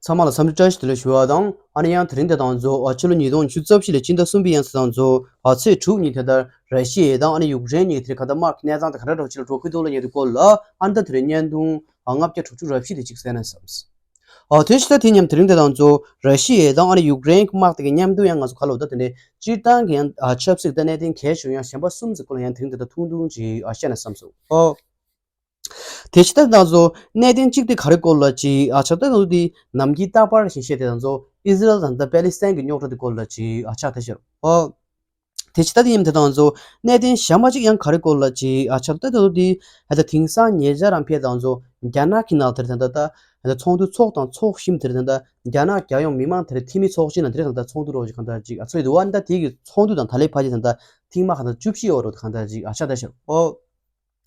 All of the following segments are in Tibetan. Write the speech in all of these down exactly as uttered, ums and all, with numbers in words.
ཚང་མ་ལ་འཚམས་འདྲི་བཀྲ་ཤིས་བདེ་ལེགས་ཞུ་བ་དང་། ཨ་ནི་ཡང་དེ་རིང་དེ་དང་གཙོ་བོ་ཕྱི་ལོ་ཉིས་སྟོང་ཉི་ཤུ་རྩ་བཞི་ལོའི་སྤྱི་ཟླ་གསུམ་པའི་ཡང་ཚེས་དང་གཙོ་བོ་ཚེས་དྲུག་ཉིན་དེ་ལྟར་ར་ཤི་ཡ་དང་ཨ་ནི་ཡུཀ་རེན་གཉིས་ཀྱི་དེ་རིང་གང་ལྟར་དམག་གི་གནས་སྟངས་དེ་ག་འདྲ་འདྲ་བོ་ཅིག་ལ་འགྲོ་གི་འདུག་ལབ་མཁན་དེ་སྐོར་ལ། ཨ་ནི་ད་དེ་རིང་བརྙན་ཐུང་ལྔ་བརྒྱ་དྲུག་ཅུ་རེ་བཞི་དེ་ཅིག་གསན་ན་བསམས། ཨ་དེ་ཕྱི་ཟླ་དེ་མཉམ་དེ་རིང་དེ་དང་གཙོ་བོ་ར་ཤི་ཡ་དང་ཨ་ནི་ཡུཀ་རེན་གྱི་དམག་དེ་གི་མཉམ་དུ་ཡང་ང་ཚོ་ག་ལ་འོ་ད་དེ་འདྲའི་སྤྱིར་བཏང་གི་ཡང་ཨ་ཆབ་སྲིད་དང་གནད་དོན་གལ་ཆེ་བ་ཡང་གཞན་པ་གསུམ་ཙམ་སྐོར་ལ་ཡང་དེ་རིང་དེ་ལྟར་ཐུང་ཐུང་ཅིག་ཨ་བཤད་ན་བསམས་སོང་། ཨོ། དེ་ཕྱི་ཟླ་དང་གཙོ་གནད་དོན་གཅིག་དེ་ག་རེ་སྐོར་ལ་ཅིག་ཨ་ཆགས་ད་དུང་དེ་ནམ་རྒྱུན་རྟག་པར་བཞིན་བཤད་དེ་དང་གཙོ་ཨི་ཟི་རལ་དང་ད་པེ་ལི་སི་ཐན་གྱི་རྙོག་དྲ་དེ་སྐོར་ལ་ཅིག་ཨ་ཆགས་ད་ཤར། ཨོ། དེ་ཕྱི་ཟླ་དེ་ཡིན་དེ་དང་གཙོ་གནད་དོན་གཞན་པ་ཅིག་ཡང་ག་རེ་སྐོར་ལ་ཅིག་ཨ་ཆགས་ད་དུང་དེ་ཨ་ད་དེང་སང་ཉེ་ཆར་རང་ཕེ་དང་གཙོ་རྒྱ་ནག་གི་ནང་དེར་ད་ད་ད་ད་ཚོགས་འདུ་ཚོགས་དང་ཚོགས་བཞིན་དེར་ད་ད་རྒྱ་ནག་རྒྱལ་ཡོངས་མི་མང་དེར་འཐུས་མི་ཚོགས་ཆེན་ལ་དེར་ད་ད་ཚོགས་འདུ་རོགས་ཅིག་གང་ད་ཅིག་ཨ་ཚོགས་འདུ་འདུག་བ། ད་དེ་གི་ཚོགས་འདུ་དང་ད་ལས་ཕ་ཅིག་ད་ད་ཐེངས་མ་གང་ད་བཅུ་བཞི་ཡོད་རོགས་གང་ད་ཅིག་ཨ་ཆགས་ད་ཤར། ཨོ།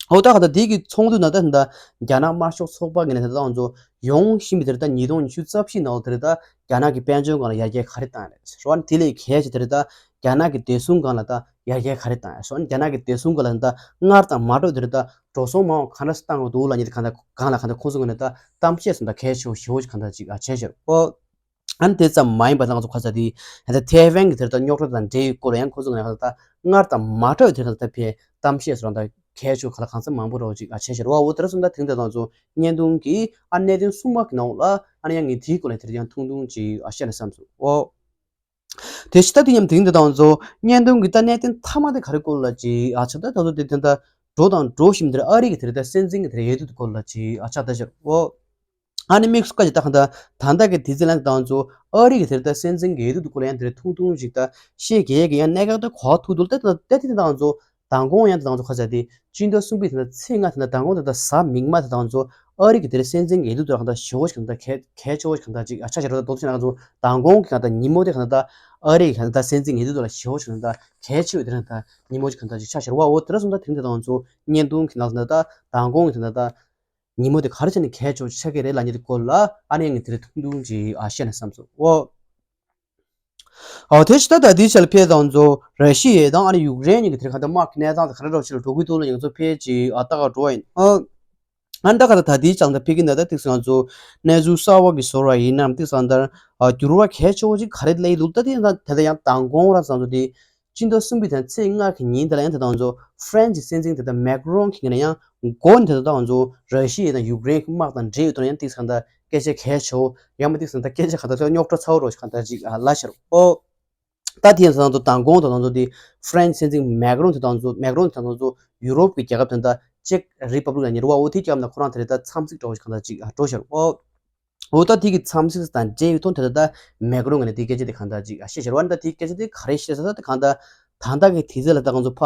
ཨོ་ད་ག་ད་དེ་གི་ཚོགས་འདུ་ནང་ད་ད་རྒྱ་ནག་དམར་ཤོག་ཚོགས་པ་གི་ནས་ད་ད་ང་ཚོ་ཡོང་བཞིན་པའི་དེར་ད་ཉིས་སྟོང་ཉི་ཤུ་རྩ་བཞི་ནང་དེར་ད་རྒྱ་ནག་གི་དཔལ་འབྱོར་སྒང་ལ་ཡར་རྒྱས་ག་རེ་བཏང་ཡ་རེད་ཟེར་བ་ནི་དེ་ལས་གལ་ཆེ་དེར་ད་རྒྱ་ནག་གི་བདེ་སྲུང་སྒང་ལ་ད་ཡར་རྒྱས་ག་རེ་བཏང་ཡ་ཟེར་བ་ནི་རྒྱ་ནག་གི་བདེ་སྲུང་སྒང་ལ་ད་སྔར་དང་མ་འདྲ་བའི་དེར་ད་འགྲོ་སོང་མང་བ་ག་འདྲ་སེ་བཏང་དགོས་འདུག་ལབ་མཁན་དེ་གང་ད་སྒང་ལ་གང་ད་ཁོང་ཚོ་གི་ནས་ད་གཏམ་བཤད་སོང་ད་གལ་ཆེ་བོ་ཞེ་བོ་ཞིག་གང་ད་ཅིག་ཨ་བྱས་ཤར། ཨོ། ཨ་ནི་དེ་ཙམ་མ་ཡིན་པ་ད་ང་ཚོ་ཁ་ས་དེ་ད་ཐའེ་ཝན་གྱི་དེར་ད་རྙོག་དྲ་དང་འབྲེལ་ཡོད་སྐོར་ལ་ཡང་ཁོ་ཚོ་ང་ཁ་ས་ད་སྔར་དང་མ་འདྲ་བའི་དེ་ཁ་ས་ད་ཕེ་གཏམ་བཤད་སོང་ད་གལ་ཆེ་ག་ལ་གང་ཚ་མང་པོ་རོགས་ཅིག་ཨ་བྱས་ཤར་བ། འོ་དེ་ར་སོང་ད་དེང་དེ་དང་ཚོ་བརྙན་ཐུང་གི་ཨ་གནད་དོན་གསུམ་པ་གི་ནང་ལ་ཨ་ནི་ཡང་ངས་དེའི་སྐོར་ལ་དེར་ཡང་ཐུང་ཐུང་ཅིག་ཨ་བཤད་ན་བསམ་སོང་། ཨོ། དེ་ཕྱི་ད་དེ་མཉམ་དེང་དེ་དང་ཚོ་བརྙན་ཐུང་གི་ད་གནད་དོན་མཐའ་མ་དེ་ག་རེ་སྐོར་ལ་ཅིག་ཨ་ཆ་ད་ད་ཚོ་དེ་དེ་ད་འགྲོ་དང་འགྲོ་བཞིན་དེར་ཨ་རི་གི་དེར་ད་སྲིད་འཛིན་གི་དེར་ཡས་དུ་དེ་སྐོར་ལ་ཅིག་ཨ་ཆ་ད་ཤར། ཨོ། ཨ་ནི་དམིགས་སུ་བཀར་གྱི་ད་གང་ད་ད་ལྟ་གི་དུས་ཚོད་ལ་དང་ཚོ་ཨ་རི་གི་དེར་ད་སྲིད་འཛིན་གྱི་ཡས་དུ་དུ་སྐོར་ལ་ཡང་དེར་ཐུང་ཐུང་ཞིག་ད་ཤེས་གི་ཡས་གི་ཡང་གནད་འགག་ད་གོ་ཐུག་དུ་ལ་ད་ད་ད་དེ་དང་ཚོ་མདང་དགོང་ཡང་དེ་དང་ཚོ་ཁ་ཚ་དེ་སྤྱི་ཟླ་གསུམ་པའི་དེ་ད་ཚེས་ལྔ་དེ་ད་མདང་དགོང་དེ་ད་གཟའ་མིག་དམར་དེ་དང་ཚོ་ཨ་རི་གི་དེར་སྲིད་འཛིན་གྱི་ཡས་དུ་དུ་ལ་གང་ད་ཞེ་བོ་ཞིག་གང་ད་གལ་གལ་ཆེ་བོ་ཞིག་གང་ད་ཅིག་ཨ་ཆ་ཤར་རོ། ད་དོག་ཆེ་ན་གང་ཚོ་མདང་དགོང་གི་གང་ད་ཉིན་མོ་དེ་གང་ད་ཨ་རི་གི་གང་ད་སྲིད་འཛིན་གྱི་ཡས་དུ་དུ་ལ་ཞེ་བོ་ཞིག་གང་ད་གལ་ཆེ་བའི་དེ་རང་ད་ཉིན་མོ་ཞིག་གང་ད་ཅིག་ཆ་ཤར་བ། འོ་དེ་ར་སོང་ད་དེང་དེ་དང་ཚོ་བརྙན་ཐུང་གི་ནང་དེ་ད་མདང་དགོང་གི་དེ་ད་ད། ཉིན་མོ་དེ་ག་རེ་བྱས་ནས་གལ་ཆེ་བོ་ཆགས་ཀྱི་རེད་ལབ་མཁན་དེ་སྐོར་ལ་ཨ་ནི་ངས་དེ་རིང་ཐུང་ཐུང་ཅིག་ཨ་བཤད་ན་བསམ་སོང་། ཨོ། ཨོ་དེ་ཕྱི་ད་ད་དེའི་ཆ་ལ་ཕེ་དང་ཚོ་ར་ཤི་ཡ་དང་ཨ་ནི་ཡུཀ་རེན་གཉིས་ཀྱི་དེ་རིང་གང་ལྟར་དམག་གི་གནས་སྟངས་དེ་ག་རེ་འདྲ་བོ་ཞིག་ལ་འགྲོ་གི་འདུག་ལ་ཡང་ཚོ་ཕེ་ཅིག་ཨ་ལྟ་ག་འགྲོ་བ་ཡིན། ཨོ། ཨ་ནི་ད་ག་ད་ད་དེའི་ཆ་ལ་ད་ཕེ་གི་ན་ད་ཏིག་སང་ཚོ་གནས་ཚུལ་གསར་བ་གི་བཟོ་ར་ཡིན་ནམ་ཏིག་སང་ད་ཨ་འགྱུར་བ་གལ་ཆེ་བོ་ཅིག་ག་རེ་སླེབས་འདུག་ད་དེ་ད་ད་ཡང་མདང་དགོང་ར་སང་ཚོ་དེ། སྤྱི་ཟླ་གསུམ་པའི་དང་ཚེས་ལྔ་གི་ཉིན་དེ་ལ་ཡང་དེ་དང་ཚོ་ཧྥ་རན་སི་སྲིད་འཛིན་དེ་དང་མེག་རོན་གྱི་ངོས་ནས་ཡང་མགོ་ནས་དེ་དང་ཚོ་ར་ཤི་ཡ་དང་ཡུཀ་རེན་གྱི་དམག་དང་འབྲེལ་ཡོད་དུ་ཡང་ཏིག་སང་ད་སྐད་ཆ་གལ་ཆེ་བོ་ཡང་མ་ཏིག་སང་ད་སྐད་ཆ་ག་ད་ཚོ་རྙོག་དྲ་ཚ་བོ་རོ་ཞིག་ག་ད་ཅིག་ལ་ཤར། ཨོ། ད་དེ་ཡང་དེ་དང་ཚོ་མདང་དགོང་དེ་དང་ཚོ་དེ་ཧྥ་རན་སི་སྲིད་འཛིན་མེག་རོན་དེ་དང་ཚོ་མེག་རོན་དེ་དང་ཚོ་ཡུ་རོབ་ཀྱི་རྒྱལ་ཁབ་དེ་ད་ཅེག་རི་པབ་ལིག་ལ་ཉེ་རུ་བ། འོ་དེ་རྒྱབ་ན་ཁོ་རང་དེ་རེད་ད་འཚམས་གཟིགས་འགྲོ་ཞིག་ག་ད་ཅིག་འགྲོ་ཤར། ཨོ། འོ་ད་དེ་གི་འཚམས་གཟིགས་དང་འབྲེལ་བའི་ཐོག་དེ་ལ་ད་མེག་རོན་ངོས་ནས་དེ་སྐད་ཆ་དེ་གང་ལྟར་ཅིག་བཤད་ཤར་བ་ནི། ད་དེ་སྐད་ཆ་དེ་ག་རེ་བཤད་ས་ད་གང་ལྟར་ད་ལྟ་གི་དུས་ཚོད་ལ་ད་ང་ཚོ་ཕ་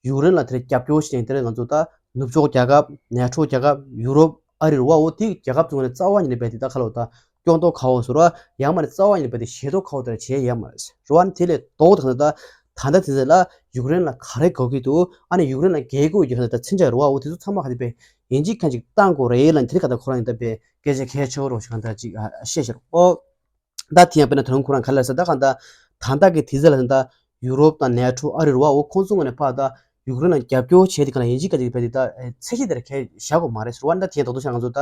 ཡུཀ་རེན་ལ་དེར་རྒྱབ་སྐྱོར་བྱེད་ནས་དེར་ང་ཚོ་ད་ནུབ་ཕྱོགས་རྒྱལ་ཁབ་ནེ་ཊོ་རྒྱལ་ཁབ་ཡུ་རོབ་ཨ་རི་རུ་བ། འོ་དེ་རྒྱལ་ཁབ་ཚོ་ངོས་ནས་རྩ་བ་ཉིད་ནས་རྦད་དེ་ད་ཁ་ལོ་ད་སྐྱོན་ཏོ་ཁ་བོ་ཟེར་བ་ཡང་མ་ནས་རྩ་བ་ཉིད་ནས་རྦད་དེ་ཞེ་ཏོ་ཁ་བོ་དེར་བྱས་ཡ་མ་རེད་ཟེར་བ་ནི། དེ་ལས་ལྡོག་ད་གང་ལྟར་ད་ད་ལྟ་དུས་ཚོད་ལ་ཡུཀ་རེན་ལ་ག་རེ་དགོས་ཀྱི་འདུག་ཨ་ནི་ཡུཀ་རེན་ལ་རྒྱལ་ཁབ་ཀྱི་གང་ལྟར་ད་མཚོན་ཆ་རུ་བ། འོ་དེ་ཚོ་ཚང་མ་ག་དེ་བས་ཡིན་གཅིག་མཁན་གཅིག་བཏང་དགོས་རེད་ལབ་དེ་རིང་ག་ད་ཁོ་རང་ཡིན་ད་པས་སྐད་ཆ་གལ་ཆེ་བོ་རོ་ཞིག་གང་ལྟར་ཅིག་བཤད་ཤར། ཨོ། ད་དེ་ཡང་དཔེར་ན་ད་རུང་ཁོ་རང་ག་ལ་ཟེར་ད་གང་ད་ད་ལྟ་གི་དུས་ཚོད་ལ་ད་ཡུ་རོབ་དང་ནེ་ཊོ་ཨ་རི་རུ་བ་འོ་ཁོང་ཚོ་ངོས་ནས་ཕར་ད་ཡུཀ་རེན་ལ་རྒྱབ་སྐྱོར་བྱས་དེ་གང་ལ་ཡིན་གཅིག་མཁན་གཅིག་བས་དེ་ད་ཚད་གཞི་དེར་ཁས་བཞག་དགོས་མ་རེད་ཟེར་བ། ད་དེ་ཡང་ད་དུང་ང་ཚོ་ད་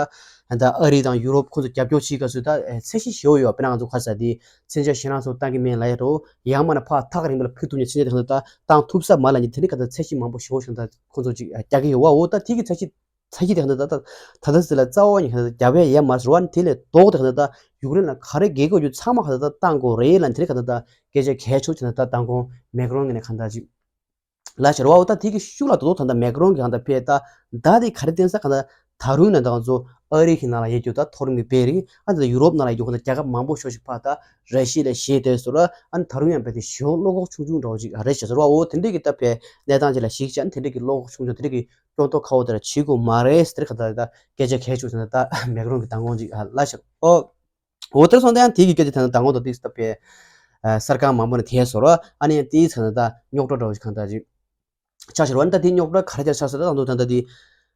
ད་ཨ་རི་དང་ཡུ་རོབ་ཁོང་ཚོ་རྒྱབ་སྐྱོར་བྱེད་སྐབས་སུ་ད་ཚད་གཞི་ཞེ་བོ་ཡོད། དཔེར་ན་ང་ཚོ་ག་ཟེར་དེ་མཚོན་ཆ་ཞེད་སྣང་ཚོ་བཏང་གི་མེད་ལབ་ཡ་འགྲོ། ཡང་མ་ན་ཕར་ཐག་རིང་པོ་ལ་ཕུལ་ཐུབ་ཉེ་ཆེ་ཉེ་ད་ད་བཏང་ཐུབ་ས་མ་ལ་ཉེ་དེ་ནི་ག་ད་ཚད་གཞི་མང་པོ་ཞེ་བོ་ཞིག་ད་ཁོང་ཚོ་ཅིག་རྒྱག་གི་ཡོད་བ། འོ་ད་དེ་གི་ཚད་གཞི་ཚད་གཞི་དེ་ག་ད་ད་ད་ད་ཟེར་ལ་རྩ་བ་ཉིད་ག་ད་རྒྱབ་ཡ་ཡ་མ་ཟེར་བ་ནི། དེ་ལས་ལྡོག་དེ་ག་ད་ད་ཡུཀ་རེན་ལ་ག་རེ་རྒྱལ་ཁབ་ཡོད་ཚང་མ་ག་ད་ད་བཏང་དགོས་རེད་ལ་དེ་རིང་ག་ད་ད་སྐད་ཆ་གལ་ཆེ་ཆེ་ན་ད་མདང་དགོང་མེག་རོན་གི་ནས་ག་ད་ཅིག་ལ་ཤར་བ། འོ་ད་དེ་གི་ཤུགས་ལ་ད་དོ་ད་ད་མེག་རོན་གི་ག་ད་ཕེ་ད་ད་དེ་ག་རེ་བསྟན་ས་ག་ད་ད་རུང་ན་ད་ང་ཚོ་ཨ་རི་གི་ནང་ལ་ཡོད་རྒྱུ་ད་མཐོ་རིམ་གི་དཔེ་རིག་ཨ་ད་ཡུ་རོབ་ནང་ལ་ཡོད་རྒྱུ་ག་ད་རྒྱལ་ཁབ་མང་པོ་ཤོག་ཞིག་ཕ་ད་ར་ཤི་ཡ་ལ་ཞེད་དེ་སོ་ར་ཨ་ད་རུང་ཡང་དཔེ་དེ་ཞེ་བོ་བློ་ཁོག་ཆུང་ཆུང་འདྲ་བོ་ཅིག་རེད་ཤག་ཟེར་བ། འོ་དེ་འདྲས་ཀྱི་ད་ཕེ་གནས་སྟངས་ཅིག་ལ་གཞིགས་བྱས་ན་དེ་འདྲས་ཀྱི་བློ་ཁོག་ཆུང་ཆུང་དེ་འདྲས་ཀྱི་སྐྱོན་ཏོ་ཁ་བོ་དེ་ལ་བྱེད་དགོས་མ་རེད་ཟེར་ག་ད་ད་སྐད་ཆ་གལ་ཆེ་ཆེ་ན་ད་མེག་རོན་གྱི་མདང་དགོང་ཅིག་ལ་ཤར། ཨོ། འོ་དེ་སོང་ད་ཡང་དེ་གི་སྐད་ཆ་ད་ད་མདང་དགོང་ད་དེ་ད་ཕེ་གསར་ཁང་མང་པོ་ནས་དེ་སོ་ར་ཨ་ནི་ཡང་དེའི་ཚ་ན་ད་རྙོག་དྲ་འདྲ་བོ་ཞིག་གང་ད་ཅིག་ཆགས་ཤར་བ་ནི། ད་དེ་རྙོག་དྲ་ག་རེ་ཆགས་ཆགས་ས་ད་ད་དུང་ད་ད་དེ་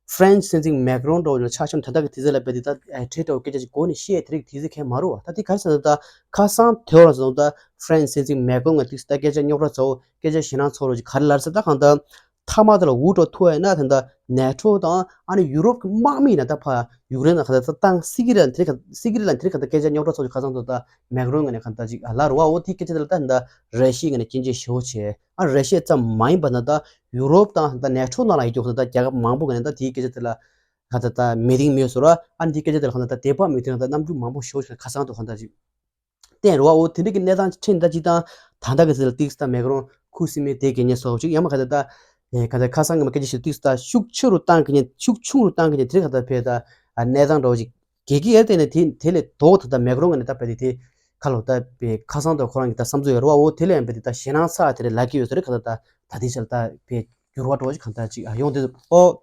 ཧྥ་རན་སི་སྲིད་འཛིན་མེག་རོན་འདྲ་བོ་ལ་ཆ་བཞག་ན་ད་ལྟ་གི་དུས་ཚོད་ལ་རྦད་དེ་ད་ཁྲེ་འདྲ་བོ་སྐད་ཆ་ཅིག་གོ་ནས་བཤད་དེ་རིགས་དུས་ཚོད་གས་མ་རུ་བ། ད་དེ་ག་རེ་ཟེར་ན་ད་ཁ་སང་དེ་བར་ཟེར་ན་ད་ཧྥ་རན་སི་སྲིད་འཛིན་མེག་རོན་ང་དུས་ད་སྐད་ཆ་རྙོག་དྲ་ཚ་བོ་སྐད་ཆ་ཞེད་སྣང་ཚ་བོ་རོ་ཅིག་ག་རེ་ལབ་ཟེར་ད་གང་ད་ མཐའ་མ་དེ་ལ་འུར་འགྲོ་ཐུབ་པ་ཡིན་ན། ད་ལྟ་ནེ་ཊོ་དང་ཨ་ནི་ཡུ་རོབ་ཀྱི་དམག་མི་ཡིན་ན་ད་ཕར་ཡུཀ་རེན་ལ་ག་ད་ད་བཏང་སྲིད་ཀྱི་རེད་ལ། དེ་རིང་ག་སྲིད་ཀྱི་རེད་ལ། དེ་རིང་ག་ད་སྐད་ཆ་རྙོག་དྲ་ཚོགས་ཀྱི་ཁ་སང་དུ་ད་མེག་རོན་ངོས་ནས་ག་ད་ཅིག་ལབ་རེད་བ། འོ་དེའི་སྐད་ཆ་དེ་ལ་ད་ད་ར་ཤི་ཡ་ངོས་ནས་སྐྱོན་བརྗོད་ཞེ་པོ་བྱས། ཨ་ར་ཤི་ཡ་ཙམ་མ་ཡིན་པ་ན་ད་ཡུ་རོབ་དང་ད་ནེ་ཊོ་ནང་ལ་ཡོད་རྒྱུ་ག་ད་རྒྱལ་ཁབ་མང་པོ་ངོས་ནས་ད་དེའི་སྐད་ཆ་དེ་ལ་ག་ད་ད་མི་དེང་མེད་བཟོ་ར། ཨ་ནི་དེའི་སྐད་ཆ་དེ་ལ་ག་ད་ད་དད་པ་མེད་དེ་ན་ད་རྣམ་འགྱུར་མང་པོ་ཞེ་པོ་ཞིག་ཁ་སང་དུ་ག་ད་ཅིག་བསྟན་རེད་བ། འོ་དེ་འདྲ་གི་གནས་སྟངས་ཅིག་འཕྲད་ནས་ད་སྤྱིར་བཏང་ད་ལྟ་གི་ཚེ་ལ་ཏིག་ཙམ་མེག་རོན་ཁུ་སིམ་མེ་དེ་དགེ་བསྙེན་སོགས་ཅིག་ཡང་མ་ག་ད་ད་ཨེ་ག་ད་ཁ་སང་གི་མ་སྐད་ཆ་ཞིག་ཏིག་ཙམ་ཤུགས་ཆེ་རུ་བཏང་གི་ཉེ་ཤུགས་ཆུང་རུ་བཏང་གི་ཉེ་དེ་རིང་ག་ད་ཕེ་ད་གནས་སྟངས་འདྲ་བོ་ཅིག་གེ་གེ་ཡར་བལྟས་ནས་དེ་དེ་ལས་ལྡོག་ད་ད་མེག་རོན་ངོས་ནས་ད་ཕེ་དེ་དེ་ཁ་ལོ་ད་ཕེ་ཁ་སང་ད་ཁོ་རང་གི་ད་བསམ་ཚུལ་ཡོད་རེད་བ། འོ་དེ་ལས་ཡང་ཕེ་དེ་ད་ཞེད་སྣང་ཚ་དེ་རེད་ལབ་ཀྱི་ཡོད་ས་རེད། ག་ད་ད་ད་དེ་ཆ་ལ་ད་ཕེ་འགྱུར་བ་འདྲ་བོ་ཅིག་ག་ད་ཅིག་ཨ་ཡོང་དེ་ཨོ།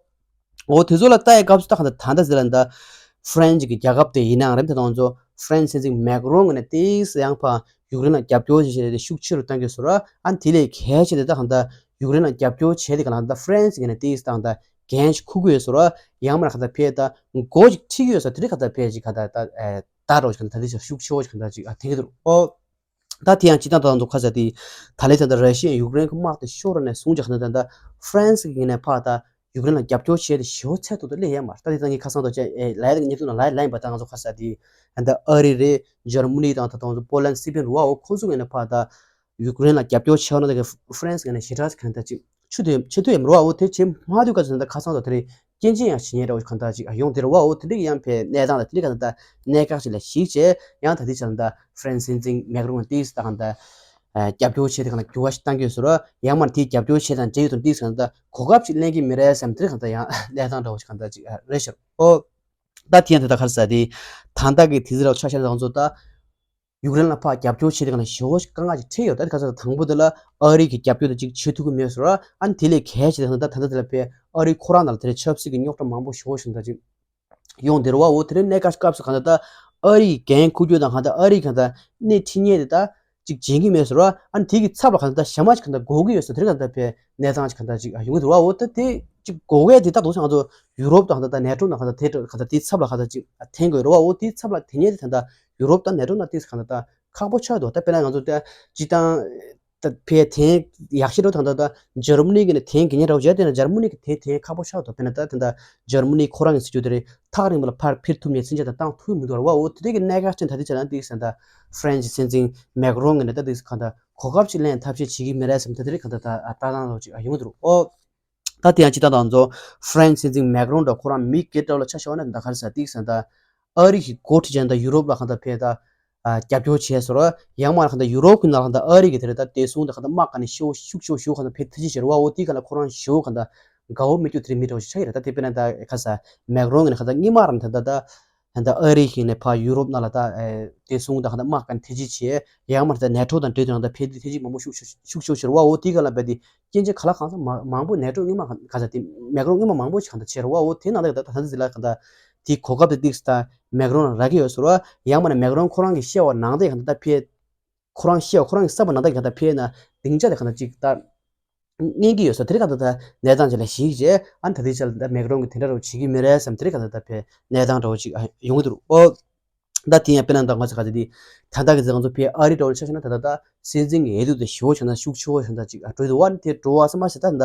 འོ་དེ་ཚོ་ལ་ལྟ་ཡའི་སྐབས་སུ་ད་གང་ལྟར་ད་ལྟ་ཟེར་ལ་ད་ཧྥ་རན་སི་གི་རྒྱལ་ཁབ་དེ་ཡིན་ནའང་རེད། ད་དང་ཚོ་ཧྥ་རན་སི་སྲིད་འཛིན་མེག་རོན་ངོས་ནས་ཏིག་ཙམ་ཡང་ཕར་ཡུཀ་རེན་ལ་རྒྱབ་སྐྱོར་བྱེད་བྱེད་དེ་ཤུགས་ཆེ་རུ་གཏང་གི་ཡོད་ཟེར་བ། ཨ་ནི་དེ་ལས་གལ་ཆེ་དེ་ད་གང་ལྟར་ཡུཀ་རེན་ལ་རྒྱབ་སྐྱོར་བྱེད་དེ་གང་ལྟར་ཧྥ་རན་སི་ངོས་ནས་ཏིག་ཙམ་ད་གང་ལྟར་འགན་ཞིག་འཁུར་གི་ཡོད་ཟེར་བ། ཡང་མིན་ན་གང་ལྟར་ཕེ་ད་འགོ་ཞིག་ཁྲིད་ཀྱི་ཡོད་ཟེར། དེ་རིང་གང་ལྟར་ཕེ་ཅིག་གང་ལྟར་ད་ད་ལྟ་རོགས་ཞིག་གང་ལྟར་ད་དེ་ཤུགས་ཆེ་བོ་ཞིག་གང་ལྟར་ཅིག་ཨ་འཐེན་གི་འདུག་ཨོ། ད་དེ་ཡང་སྤྱི་བཏང་དང་དུ་ཁ་ས་དེ་ད་ལས་ད་ལྟ་ར་ཤི་ཡས་ཡུཀ་རེན་གྱི་དམག་དེ་ཤོར་ནས་བཟུང་ཅིག་ད་ལྟ་ཧྥ་རན་སི་གི་ངོས་ནས་ཕར་ད་ཡུཀ་རེན་ལ་རྒྱབ་སྐྱོར་བྱས་ཏེ་ཞེ་པོ་ཚད་མཐོ་དུ་སླེབས་ཡོད་མ་རེད། ད་དེ་ད་ངས་ཁ་སང་དུ་བྱས་ཨེ་ལའི་ད་ངས་ཉེ་དུ་ན་ལའི་ལའི་ཡིན་པ་ད་ང་ཚོ་ཁ་ས་དེ་ད་ལྟ་ཨ་རི་རེད། འཇར་མ་ནི་དང་ད་དང་ཚོ་པོ་ལན་སི་པེན་རུ་བ་འོ་ཁོ་ཚོ་ངོས་ནས་ཕར་ད་ཡུཀ་རེན་ལ་རྒྱབ་སྐྱོར་བྱས་ན་ད་གི་ཧྥ་རན་སི་ངོས་ནས་ཞེ་དྲག་གང་ལྟར་ཅིག་ཆུ་དེ་ཆེ་དུ་ཡམ་རུ་བ་འོ་དེ་བྱེད་མ་ཐུབ་ག་ཚོད་ད་ཁ་སང་དུ་དེ་རེད། རྐྱེན་ཅན་ཡང་ཇི་སྙེད་འདྲ་བོ་གང་ལྟར་ཅིག་ཡོང་དེ་རེད་བ། འོ་དེ་འདྲ་ཡང་ཕེ་གནས་སྟངས་ལ་དེ་འདྲ་གང་ལྟར་གནད་འགག་ཅིག་ལ་གཞིགས་བྱས་ཡང་ད་ལྟའི་ཆ་ལ་ད་ཧྥ་རན་སི་སྲིད་འཛིན་མེག་རོན་ཏིས་ད་གང་ལྟར་རྒྱབ་སྐྱོར་བྱས་ཏེ་གང་ལ་འགྱུར་བ་ཞིག་བཏང་གི་ཡོད་ཟེར་བ། ཡང་མར་དེའི་རྒྱབ་སྐྱོར་བྱས་དང་འབྲེལ་ཡོད་དུ་ཏིས་གང་ལྟར་གོ་སྐབས་ཅིག་ལེན་གྱི་མི་རེད་བསམ་དེ་གང་ལྟར་ཡང་གནས་སྟངས་འདྲ་བོ་ཞིག་གང་ལྟར་ཅིག་རེད་ཤག་འོ་ད་དེ་ཡང་དེ་ད་ག་རེ་ཟེར་དེ་ད་ལྟ་གི་དུས་ཚོད་ལ་ཆ་བཞག་ན་ང་ཚོ་ད། ཡུཀ་རེན་ལ་ཕར་རྒྱབ་སྐྱོར་བྱེད་དེ་ག་ལ་ཞེ་པོ་ཞིག་དཀའ་ངལ་ཅིག་འཕྲད་ཡོད། ད་ག་ས་དང་པོ་དེ་ལ་ཨ་རི་གི་རྒྱབ་སྐྱོར་དེ་ཅིག་བྱེད་ཐུབ་ཀྱི་མེད་ཟེར་བ། ཨ་ནི་དེ་ལས་གལ་ཆེ་དེ་ག་ད་ད་ལྟ་དེ་ལ་ཕེ་ཨ་རི་ཁོ་རང་ནང་ལ་དེ་ལས་ཆབ་སྲིད་ཀྱི་རྙོག་དྲ་མང་པོ་ཞེ་པོ་ཞིག་ད་ཅིག་ཡོང་དེ་རེད་བ། འོ་དེ་རིང་གནས་སྐབས་སྐབས་སུ་ག་ད་ད་ཨ་རི་ཡི་འགན་འཁུར་རྒྱུ་དང་ག་ད་ཨ་རི་ག་ད་སྣེ་ཁྲིད་མཁན་དེ་ད་ཅིག་བྱེད་ཀྱི་མེད་ཟེར་བ། ཨ་ནི་དེ་གི་ཚབ་ལ་ག་ད་ད་ཞྭ་དམར་ཅིག་ག་ད་དགོས་ཀྱི་ཡོད་ཟེར། དེ་རིང་ག་ད་ཕེ་གནས་སྟངས་ཅིག་ག་ད་ཅིག་ཡོང་གི་འདུག་བ། འོ་ད་དེ་ཅིག་དགོས་གལ་དེ་ད་དུང་ང་ཚོ་ཡུ་རོབ་དང་ག་ད་ད་ནེ་ཊོ་ནང་ག་ད་དེ་ག་ད་དེའི་ཚབ་ལ་ག་ད་ཅིག་འཐེན་དགོས་རེད་བ། འོ་དེའི་ཚབ་ལ་འཐེན་མཁན་དེ་ད་ད་ཡུ་རོབ་དང་ནེ་ཊོ་ནང་ཏིས་གང་ལྟར་ད་ཁག་པོ་ཆགས་འདུག་ད་དཔེར་ན་ང་ཚོ་ད་སྤྱི་བཏང་ད་ཕེ་དེང་ཡག་ཤོས་འགྲོ་ད་ད་ད་འཇར་མ་ནི་གི་ནས་དེང་གི་ཉེ་འདྲ་བོ་བྱས་དེ་ན་འཇར་མ་ནི་གི་དེ་དེང་ཁག་པོ་ཆགས་འདུག་དཔེར་ན་ད་དེ་ད་འཇར་མ་ནི་ཁོ་རང་གི་སྲིད་ཇུས་དེ་རེད། ཐག་རིང་པོ་ལ་ཕར་འཕུར་ཐུབ་མཁན་ཚུན་ཆད་ད་བཏང་ཐུབ་མི་འདུག་ར་བ། འོ་དེ་འདྲ་གི་གནད་འགག་ཅན་ད་དེ་བྱས་ན་ཏིས་ད་ཧྥ་རན་སི་སྲིད་འཛིན་མེག་རོན་གི་ནས་ད་ཏིས་གང་ད་གོ་སྐབས་ཅིག་ལེན་ཐབས་ཤེས་བྱེད་ཀྱི་མི་རེད་བསམ་ད་དེ་རེད། གང་ད་ད་ལྟ་སྟངས་ལོག་ཅིག་ཡོང་གི་འདུག་འོ། ད་དེ་ཡང་སྤྱི་བཏང་དང་ཚོ་ཧྥ་རན་སི་སྲིད་འཛིན་མེག་རོན་འདྲ་ཁོ་རང་མི་སྒེར་འདྲ་ལ་ཆ་བཞག་ན་ད་ག་རེ་ཟེར་ཏིག་ཟེར་ད་ཨ་རི་གི་འགོ་ཁྲིད་ཅན་ད་ཡུ་རོབ་ལ་གང་ད་ཕེ་ད་རྒྱབ་སྐྱོར་བྱས་ཟེར་བ། ཡང་མ་གང་ད་ཡུ་རོབ་གི་ནང་ལ་གང་ད་ཨ་རི་གི་དེ་རེད་ད་བདེ་སྲུང་ད་གང་ད་དམག་ག་ནས་ཤུགས་ཤུགས་ཤུགས་ཤུགས་གང་ད་ཕེ་ཐེ་ཅི་བྱེད་རེད་བ། འོ་དེ་ག་ལ་ཁོ་རང་ཞེ་པོ་གང་ད་དགའ་བོ་མི་སྐྱོ་དེ་རེད་མི་འདྲ་བོ་ཞིག་ཆགས་ཡོད་རེད། ད་དེ་དཔེར་ན་ད་ག་ས་མེག་རོན་གི་ནས་གང་ད་སྔོན་མ་རང་ད་ད་ད། ད་ཨ་རི་ཞིག་ནས་ཕར་ཡུ་རོབ་ནང་ལ་ད་ཨེ་བདེ་སྲུང་དང་ད་དམག་ག་མཐུད་ཅི་བྱས། ཡང་མར་ད་ནེ་ཊོ་དང་འབྲེལ་དུ་ནང་ད་ཕེ་ཐེ་ཅི་མང་པོ་ཤུགས་ཤུགས་ཤུགས་ཤུགས་ཆེ་རུ་བ། འོ་དེ་ག་ལ་བས་ཏེ་སྐྱེན་ཆེ་ག་ལ་གང་ས་མང་མང་པོ་ནེ་ཊོ་སྔོན་མ་ག་ས་དེ་མེག་རོན་སྔོན་མ་མང་པོ་ཞིག་ག་ད་བྱས་རུ་བ། འོ་དེ་ནང་ད་ད་ད་ད་ཟི་ལ་ག་ད་དེ་གོ་སྐབས་དེ་ཏིག་ད་མེག་རོན་ལ་རག་གི་ཡོད་ཟེར་བ། ཡང་མར་ནས་མེག་རོན་ཁོ་རང་གི་བཤད་བ་ནང་ད་ག་ད་ད་ཕེ་ཁོ་རང་བཤད་བ་ཁོ་རང་གི་བསམ་པ་ནང་ད་ག་ད་ཕེ་ན་སྡིངས་ཆ་དེ་ག་ད་ཅིག་ད། ངེས་ཀྱི་ཡོད་ས་དེ་རིང་ག་ད་ད་གནས་སྟངས་ཅིག་ལ་གཞིགས་རྗེས་ཨ་ད་དེ་ཆ་ལ་ད་མེག་རོན་གྱི་དེ་འདྲ་རོ་བྱེད་ཀྱི་མི་རེད་བསམ། དེ་རིང་ག་ད་ད་ཕེ་གནས་སྟངས་འདྲ་བོ་ཅིག་ཨ་ཡོང་གི་འདུག་ཨོ། ད་དེ་ཡང་དཔེར་ན་ད་ང་ཚོ་ག་ཚོད་དེ་ད་ད་གི་ཚེ་ང་ཚོ་ཕེ་ཨ་རི་འདྲ་བོ་ཆ་བཞག་ན་ད་ད་ད་སྲིད་འཛིན་གྱི་འོས་བསྡུ་དེ་ཞེ་པོ་ཆགས་ན་ཤུགས་ཆེ་བོ་ཆགས་ན་ཅིག་ཨ་འགྲོ་ཡི་འདུག་བ། དེ་འགྲོ་བ་སེམས་མ་ཞེ་ད་ད་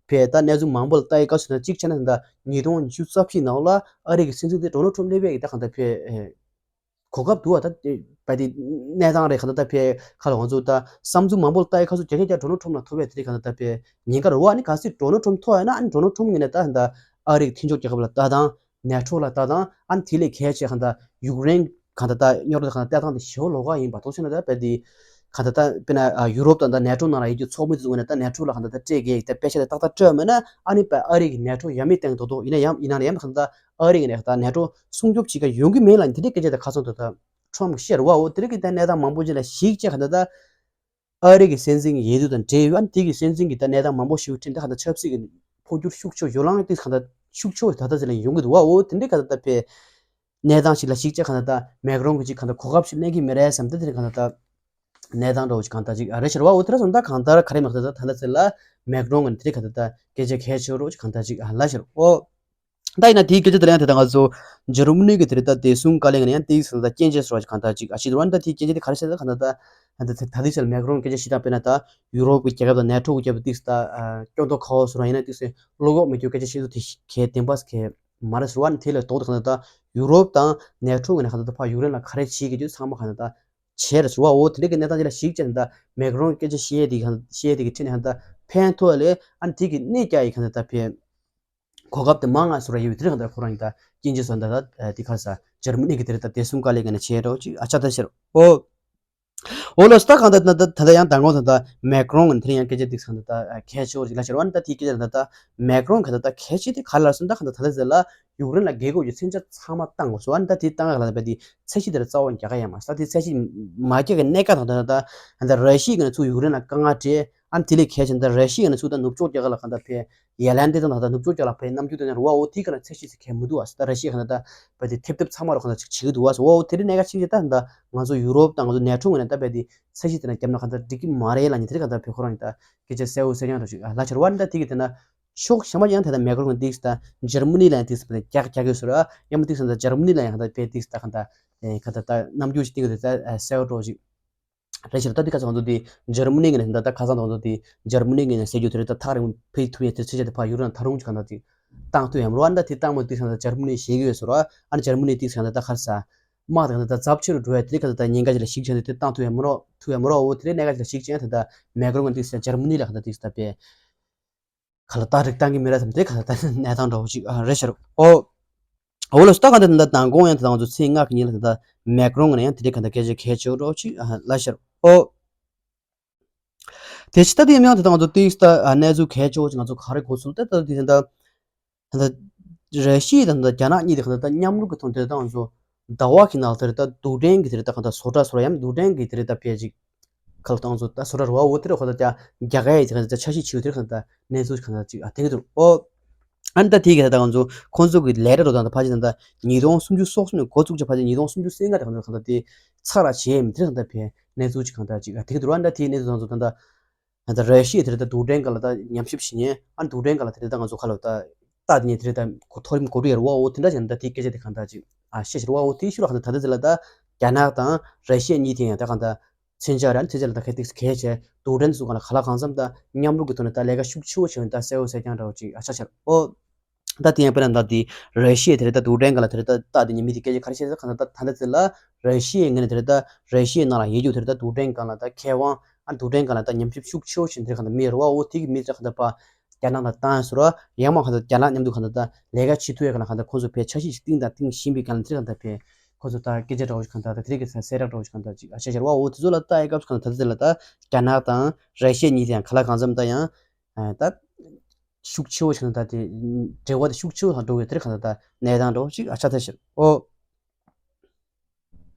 ཕེ་ད་གནས་ཚུལ་མང་པོ་ལ་ལྟ་ཡི་སྐབས་སུ་ན་གཅིག་ཆ་ན་ད་ཉིས་སྟོང་ཉི་ཤུ་རྩ་བཞི་ནང་ལ་ཨ་རི་གི་སྲིད་འཛིན་དེ་ཌོ་ནལ་ཊམ་སླེབས་པའི་གི་ད་གང་ད་ཕེ། གོ་སྐབས་འདུག་བ། ད་བ་དེ་གནས་སྟངས་རེད། གང་ལྟར་ད་ཕེ་ཁ་ལ་ང་ཚོ་ད་བསམ་ཚུལ་མང་པོ་ལ་ལྟ་ཡི་ཁ་སུ་རྒྱ་སྐད་རྒྱག་ཌོ་ནལ་ཊམ་ལ་ཐོབ་པའི་དེ་རིང་གང་ལྟར་ད་ཕེ་ཉེན་ཁ་རེད་བ། ནི་ག་སྲིད་ཌོ་ནལ་ཊམ་ཐོབ་ཡ་ན་ཨ་ནི་ཌོ་ནལ་ཊམ་ངོས་ནས་ད་ད་ཨ་རི་གི་མཐུན་ཕྱོགས་རྒྱལ་ཁབ་ལ་ལྟ་སྟངས་ནེ་ཊོ་ལ་ལྟ་སྟངས་ཨ་ནི་དེ་ལས་གལ་ཆེ་གང་ལྟར་ཡུཀ་རེན་གང་ལྟར་ད་རྙོག་དྲ་གང་ལྟར་ལྟ་སྟངས་དེ་ཞེ་པོ་ལོགས་ཀ་ཡིན་པ་དོགས་ཤེས་ན་ད་བ་དེ་གང་ལྟར་ད་དཔེར་ན་ཡུ་རོབ་དང་ད་ནེ་ཊོ་ནང་ལ་ཡོད་རྒྱུ་ཚོགས་མི་ཚོ་ངོས་ནས་ད་ནེ་ཊོ་ལ་གང་ལྟར་ད་སྤྲད་དགོས་ད་དཔེ་ཆ་དེ་ཏག་ཏག་སྤྲོད་མེད་ན་ཨ་ནི་བ་ཨ་རི་གི་ནེ་ཊོ་ཡ་མེད་གཏོང་གི་འདུག་ཡིན་ན་ཡང་ཡིན་ན་ཡང་གང་ལྟར། ཨ་རི་ངོས་ནས་ད་ནེ་ཊོ་སྲུང་སྐྱོབ་བྱེད་ཀ་ཡོང་གི་མེད་ལ་དེ་འདྲའི་སྐད་ཆ་དེ་ཁ་སང་དུ་ད་ཊམ་གྱིས་བཤད་རེད་བ། འོ་དེ་འདྲ་གི་ད་གནས་སྟངས་མང་པོ་ཅིག་ལ་གཞིགས་བྱས་ག་ད་ད་ཨ་རི་གི་སྲིད་འཛིན་གྱི་འོས་བསྡུ་དང་འབྲེལ་ཡོད། ཨ་ནི་དེ་གི་སྲིད་འཛིན་གྱི་ད་གནས་སྟངས་མང་པོ་ཞིག་འཕྲིན་ད་ག་ད་ཆབ་སྲིད་ཀྱི་འཕོ་འགྱུར་ཤུགས་ཆེ་ཡོ་ལང་དེ་ག་ད་ཤུགས་ཆེ་ད་ད་ཅིག་ལ་ཡོང་གི་འདུག་བ། འོ་དེ་འདྲའི་ག་ད་ད་ཕེ་གནས་སྟངས་ཤིག་ལ་གཞིགས་བྱས་ག་ད་ད་མེག་རོན་གྱི་ཅིག་ག་ད་གོ་སྐབས་ཤིག་ལེན་གི་མི་རེད་བསམ་ད་དེ་རིང་ག་ད་ད་གནས་སྟངས་འདྲ་བོ་ཅིག་གང་ད་ཅིག་རེད་ཤར་བ། འོ་དེ་ར་སོང་ད་གང་ལྟར་ག་རེ་མ་ག་ད་ད་ད་ད་ཚེ་ལ་མེག་རོན་གྱི་དེ་རིང་ག་ད་ད་སྐད་ཆ་གལ་ཆེ་རོ་ཅིག་གང་ད་ཅིག་ལ་ཤར། འོ། ད་ཡིན་ན་དེའི་སྐད་ཆ་དེ་ལ་ཡང་དེ་ད་ང་ཚོ་འཇར་མ་ནི་གི་དེ་རེད་ད། བདེ་སྲུང་བཀའ་བློན་ནས་ཡང་དེའི་སང་ད་སྐྱོན་བརྗོད་སོགས་གང་ལྟར་ཅིག་ཨ་ཤི་དུ་ར། ད་དེའི་སྐྱོན་བརྗོད་དེ་ག་རེ་བྱས་ན་གང་ལྟར་ད། ད་ད་ད་ལྟའི་ཆར་མེག་རོན་སྐད་ཆ་བཤད་སྟངས་དཔེར་ན་ད་ཡུ་རོབ་ཀྱི་རྒྱལ་ཁབ་དང་ནེ་ཊོ་གི་རྒྱལ་ཁབ་དེ་ད་སྐྱོན་འདོགས་ཁ་བ་སོ་ར་ཡིན་ན་དེ་བློ་ཁོག་མེད་རྒྱུ་སྐད་ཆ་བཤད་དུས་དེ་གལ་བདེན་པ་གལ་མ་རེད་ཟེར་བ་ནི། དེ་ལས་ལྡོག་སྟེ་གང་ལྟར་ད་ཡུ་རོབ་དང་ནེ་ཊོ་ངོས་ནས་གང་ལྟར་ད་ཕར་ཡུཀ་རེན་ལ་ག་རེ་བྱེད་དགོས་རྒྱུ་ཚང་མ་གང་ལྟར་ད་བྱས་རེད་ཟེར་བ། འོ་དེ་འདྲ་གི་གནས་སྟངས་དེ་ལ་གཞིགས་བྱས་ནས་ད་མེག་རོན་སྐད་ཆ་བཤད་དེ་གང་བཤད་དེ་གི་ཁྲིད་ནས་གང་ལྟར་ཕན་ཐོགས་ལས་ཨ་ནི་དེ་གི་གནད་རྒྱག་ཡི་གང་ལྟར་ད་ཕན། གོ་སྐབས་དེ་མང་ང་སོ་ར་ཡོད་དེ་རེད། གང་ལྟར་ཁོ་རང་ཡིན་ད་སྐྱོན་བརྗོད་སོང་ད་ད་དེ་ག་རེ་ཟ་འཇར་མ་ནི་གི་དེ་རེད་ད། བདེ་སྲུང་བཀའ་བློན་ངོས་ནས་བྱས་རོགས་ཅིག་ཨ་ཆ་ད་ཤར་ཨོ། ཨོ་ལགས་སོ། ད་གང་ལྟར་ད་ད་ད་ལྟ་ཡང་མདང་དགོང་ད་ད་མེག་རོན་ངོས་ནས་དེ་རིང་ཡང་སྐད་ཆ་དེ་གང་ལྟར་ད་གལ་ཆེ་བོ་ཅིག་ལབ་ཤར་བ་ནི། ད་དེའི་སྐད་ཆ་ད་ད་མེག་རོན་གང་ལྟར་ད་གལ་ཆེ་དེ་ག་ལ་སོང་ད་གང་ལྟར་ད་ད་ཟེར་ལ་ཡུཀ་རེན་ལ་འགེལ་དགོས་ཀྱི་མཚོན་ཆ་ཚང་མ་བཏང་དགོས་སོ་བ་ནི། ད་དེ་བཏང་ག་ལ་ད་བས་དེ་ཚད་གཞི་དེ་ར་རྩ་བ་ནས་རྒྱག་ག་ཡ་མ་སོང་། ད་དེ་ཚད་གཞི་མ་རྒྱག་གི་གནད་འགག་དང་ད་ད་ད་ད་ར་ཤི་ཡ་ངོས་ནས་ཚུར་ཡུཀ་རེན་ལ་དཀའ་ངལ་སྤྲད། ཨ་ནི་དེ་ལས་གལ་ཆེ་ན་ད་ར་ཤི་ཡ་ནས་ཚུར་ད་ནུབ་ཕྱོགས་རྒྱ་གར་ལ་གང་ལྟར་ཕེ་ཡ་ལན་དེ་དང་ད་ནུབ་ཕྱོགས་རྒྱ་ལ་ཕེ་རྣམ་འགྱུར་དེ་ནས་རུ་བ་འོ་དེ་ག་ན་ཚད་གཞི་ཟེར་གལ་མི་འདུག་ཨ། ད་ར་ཤི་ཡ་གང་ལྟར་ད་ཕེ་དེ་ཐེབས་ཐེབས་ཚང་མ་རུ་གང་ལྟར་ཅིག་བྱེད་ཀྱི་འདུག་ཨ། འོ་དེ་རིང་གནད་འགག་ཆེ་ཆེ་ད་ད་ང་ཚོ་ཡུ་རོབ་དང་ང་ཚོ་ནེ་ཊོ་ངོས་ནས་ད་ཕེ་དེ་ཚད་གཞི་དེ་ན་བརྒྱབ་ན་གང་ལྟར་འགྲིག་གི་མ་རེད་ལབ་ནས་དེ་རིང་གང་ལྟར་ཕེ་ཁོ་རང་ཡིན་ད་སྐད་ཆ་གསལ་བོ་གསལ་རྐྱང་འདྲ་ཞིག་ལབ་ཤར་བ་ནི། ད་དེ་གི་དེ་ན་ཕྱོགས་གཞན་པ་ཡང་དེ་ད་མེག་རོན་གྱིས་ད་འཇར་མ་ནི་ལ་ཡང་དེ་རྒྱག་རྒྱག་གི་ཟེར་ཨ། ཡང་མ་དེ་ད་འཇར་མ་ནི་ལ་ཡང་གང་ལྟར་ཕེ་དེ་ད་གང་ལྟར་གང་ལྟར་ད་རྣམ་འགྱུར་ཅིག་བསྟན་གྱི་འདུག་ད་གསལ་བོ་འདྲ་ཞིག་རེད་ཤག་ད་འདི་ཁ་སང་ང་ཚོ་འདི་འཇར་མ་ནི་ངོས་ནས་ད་ལྟ་ཁ་སང་ང་ཚོ་འདི་འཇར་མ་ནི་ངོས་ནས་ཟེར་རྒྱུ་དེ་རེད། ད་ཐག་རིང་པོ་ཕེབས་ཐུབ་ཡ་དེ་ཚེ་ཆ་དེ་ཕར་ཡུཀ་རེན་ཐག་རིང་ཅིག་གང་ལྟར་ཅིག་བཏང་ཐུབ་ཡ་མ་རེད་བ། ད་དེ་བཏང་མ་དུས་ས་ད་འཇར་མ་ནི་ཞེད་ཀྱི་ཡོད་ཟེར་བ། ཨ་ནི་འཇར་མ་ནི་དེ་ས་ད་ད་ཁར་ས་དམག་དང་ད་ཚབས་ཆེ་རུ་འགྲོ་ཡ་དེ་ཁ་ད་ད་ཉེན་ཁ་ཅིག་ལ་ཞིག་ཆགས་ནས་དེ་བཏང་ཐུབ་ཡ་མ་རེད། ཐུབ་ཡ་མ་རེད། འོ་དེ་རེད། གནད་འགག་ཅིག་ལ་ཞིག་ཆགས་ཡ་དེ་ད་མེག་རོན་དེ་ས་འཇར་མ་ནི་ལ་གང་ལྟར་དེ་ས་ད་པས། ག་ལ་ད་རིགས་བཏང་གི་མི་རེད་དམ། དེ་ག་ལ་ད་གནས་སྟངས་འདྲ་བོ་ཅིག་ཨ་རེད་ཤག་ཨོ། འོ་ལགས་སོ། ད་ག་དེ་ད་མདང་དགོང་ཡང་དེ་ད་ང་ཚོ་ཚེས་ལྔ་གི་ཉིན་ལ་དེ་ད་མེག་རོན་ངོས་ནས་ཡང་དེ་འདྲའི་ག་ད་སྐད་ཆ་གལ་ཆེ་བོ་འདྲ་བོ་ཅིག་ཨ་ལབ་ཤག་ཨོ། དེ་ཕྱི་ད་དེ་ཡང་དེ་ད་ང་ཚོ་ཏིག་ད་ཨ་གནས་ཚུལ་གལ་ཆེ་བོ་ཅིག་ང་ཚོ་ག་རེ་གོ་ཚུལ་ད་ད་དེ་ད་ད་ད་ར་ཤི་ཡ་དང་ད་རྒྱ་ནག་གཉིས་དེ་ག་ད་ད་མཉམ་རུབ་ཀྱི་ཐོག་དེ་ད་ང་ཚོ་ཟླ་བ་གི་ནང་དེར་ད་རྡུལ་ཕྲན་གྱི་དེར་ད་གང་ལྟར་བཟོ་གྲྭ་བཟོ་གྲྭ་ཡང་རྡུལ་ཕྲན་གྱི་དེར་ད་ཕལ་ཅིག་ཁ་ལོ་བཏང་ཚོ་ད་བཟོ་གྲྭ་རུ་བ་འོ་དེར་ཁོ་ད་ཀྱང་རྒྱ་གར་ཡི་དེ་གང་ལྟར་འཆར་གཞི་བྱེད་དེར་གང་ལྟར་གནས་ཚུལ་གང་ལྟར་ཅིག་ཨ་དེ་གི་འདུག་ཨོ། ཨ་ནི་ད་དེ་གི་ད་ང་ཚོ་ཁོང་ཚོ་གི་ལས་གྲྭ་རུ་དང་ད་ཕལ་ཆེར་ད་ཉིས་སྟོང་སུམ་ཅུ་སོ་གསུམ་ནས་འགོ་བཙུགས་ཀྱི་ཕལ་ཆེར་ཉིས་སྟོང་སུམ་ཅུ་སོ་ལྔ་དེ་གང་ལྟར་གང་ལྟར་དེ་ཚར་ར་བྱེད་མི་དེར་གང་ལྟར་ཕལ་གནས་ཚུལ་ཅིག་གང་ལྟར་ཅིག་ཨ་དེ་གི་འདུག་ཨ་ནི་ད་དེའི་གནས་ཚུལ་དང་ཚོ་ད་ད། ད་ལྟ་ར་ཤི་ཡ་དེ་རེད་ད་རྡུལ་ཕྲན་སྒང་ལ་ད་ཉམས་ཞིབ་བྱེད་མཁན། ཨ་རྡུལ་ཕྲན་སྒང་ལ་དེ་རེད་ད་ང་ཚོ་ཁ་ལོ་ད་ལྟ་དེ་ནས་དེ་རེད་ད་མཐོ་རིམ་གོ་སྒྲིག་ཡར་བ་འོ་དེ་འདྲ་བྱས་ན་ད་དེ་སྐད་ཆ་དེ་གང་ལྟར་ཅིག་ཨ་བཤད་ཤར་བ་འོ་དེ་ཤུ་ར་གང་ལྟར་ད་ལྟ་དེ་ལ་ད་རྒྱ་ནག་དང་ར་ཤི་ཡ་གཉིས་དེ་ཡང་ད་གང་ལྟར་མཚོན་ཆ་ར་མཚོན་ཆ་ལ་ད་གལ་ཏེ་གལ་ཆེ་རྡུལ་ཕྲན་སུ་གང་ལ་ག་ལ་གང་འཚམ་ད་མཉམ་རུབ་ཀྱི་ཐོག་ནས་ད་ལས་ཀ་ཤུགས་ཆེ་བོ་བྱས་ནས་ད་གསལ་བོ་གསལ་རྐྱང་འདྲ་བོ་ཅིག་ཨ་ཆ་ཆར་འོ། ད་དེ་ཡང་དཔེར་ན་ད་དེ་ར་ཤི་ཡ་དེ་རེད་ད་རྡུལ་ཕྲན་སྒང་ལ་དེ་རེད་ད་ལྟ་དེ་ཉི་མ་དེ་སྐད་ཆ་ག་རེ་བཤད་ཟེར་གང་ལྟར་ད་ད་ལྟ་དེ་ལ་ར་ཤི་ཡའི་ངོས་ནས་དེ་རེད་ད་ར་ཤི་ཡའི་ནང་ལ་ཡོད་རྒྱུ་དེ་རེད་ད་རྡུལ་ཕྲན་སྒང་ལ་ད་མཁས་དབང་ཨ་རྡུལ་ཕྲན་སྒང་ལ་ད་ཉམས་ཞིབ་ཤུགས་ཆེ་བོ་བྱེད་དེ་གང་ལྟར་མི་རེད་བ། འོ་དེ་གི་མི་དེ་གང་ལྟར་ཕར་རྒྱ་ནག་ལ་བཏང་ཡོད་ཟེར་བ། ཡང་མ་གང་ལྟར་རྒྱ་ནག་མཉམ་དུ་གང་ལྟར་ད་ལས་ཀ་བྱེད་ཐུབ་ཡ་གང་ལ་གང་ལྟར་ཁོང་ཚོ་ཕར་འཆར་གཞི་ཞིག་བཏིང་དང་བཏིང་བཞིན་པའི་སྒང་ལ་དེ་རེད་གང་ལྟར་ཕར་ཁོང་ཚོ་ད་སྐད་ཆ་འདྲ་བོ་ཞིག་གང་ལྟར་ད་དེ་རེད་གི་ས་གསལ་བསྒྲགས་འདྲ་བོ་ཞིག་གང་ལྟར་ཅིག་ཨ་བཤད་ཤར་བ། འོ་དེ་ཚོ་ལ་ལྟ་ཡི་སྐབས་སུ་གང་ལྟར་ད་དེ་ལ་ད་རྒྱ་ནག་དང་ར་ཤི་ཡ་གཉིས་དེ་ཡང་ག་ལ་གང་འཚམ་ད་ཡང་ཨ་ད་ཤུགས་ཆེ་བོ་ཞིག་ད་དེ་འབྲེལ་བ་དེ་ཤུགས་ཆེ་བོ་དང་འགྲོ་བའི་དེར་གང་ལྟར་ད་གནས་སྟངས་འདྲ་བོ་ཞིག་ཨ་ཆགས་ཐལ་ཤག་འོ།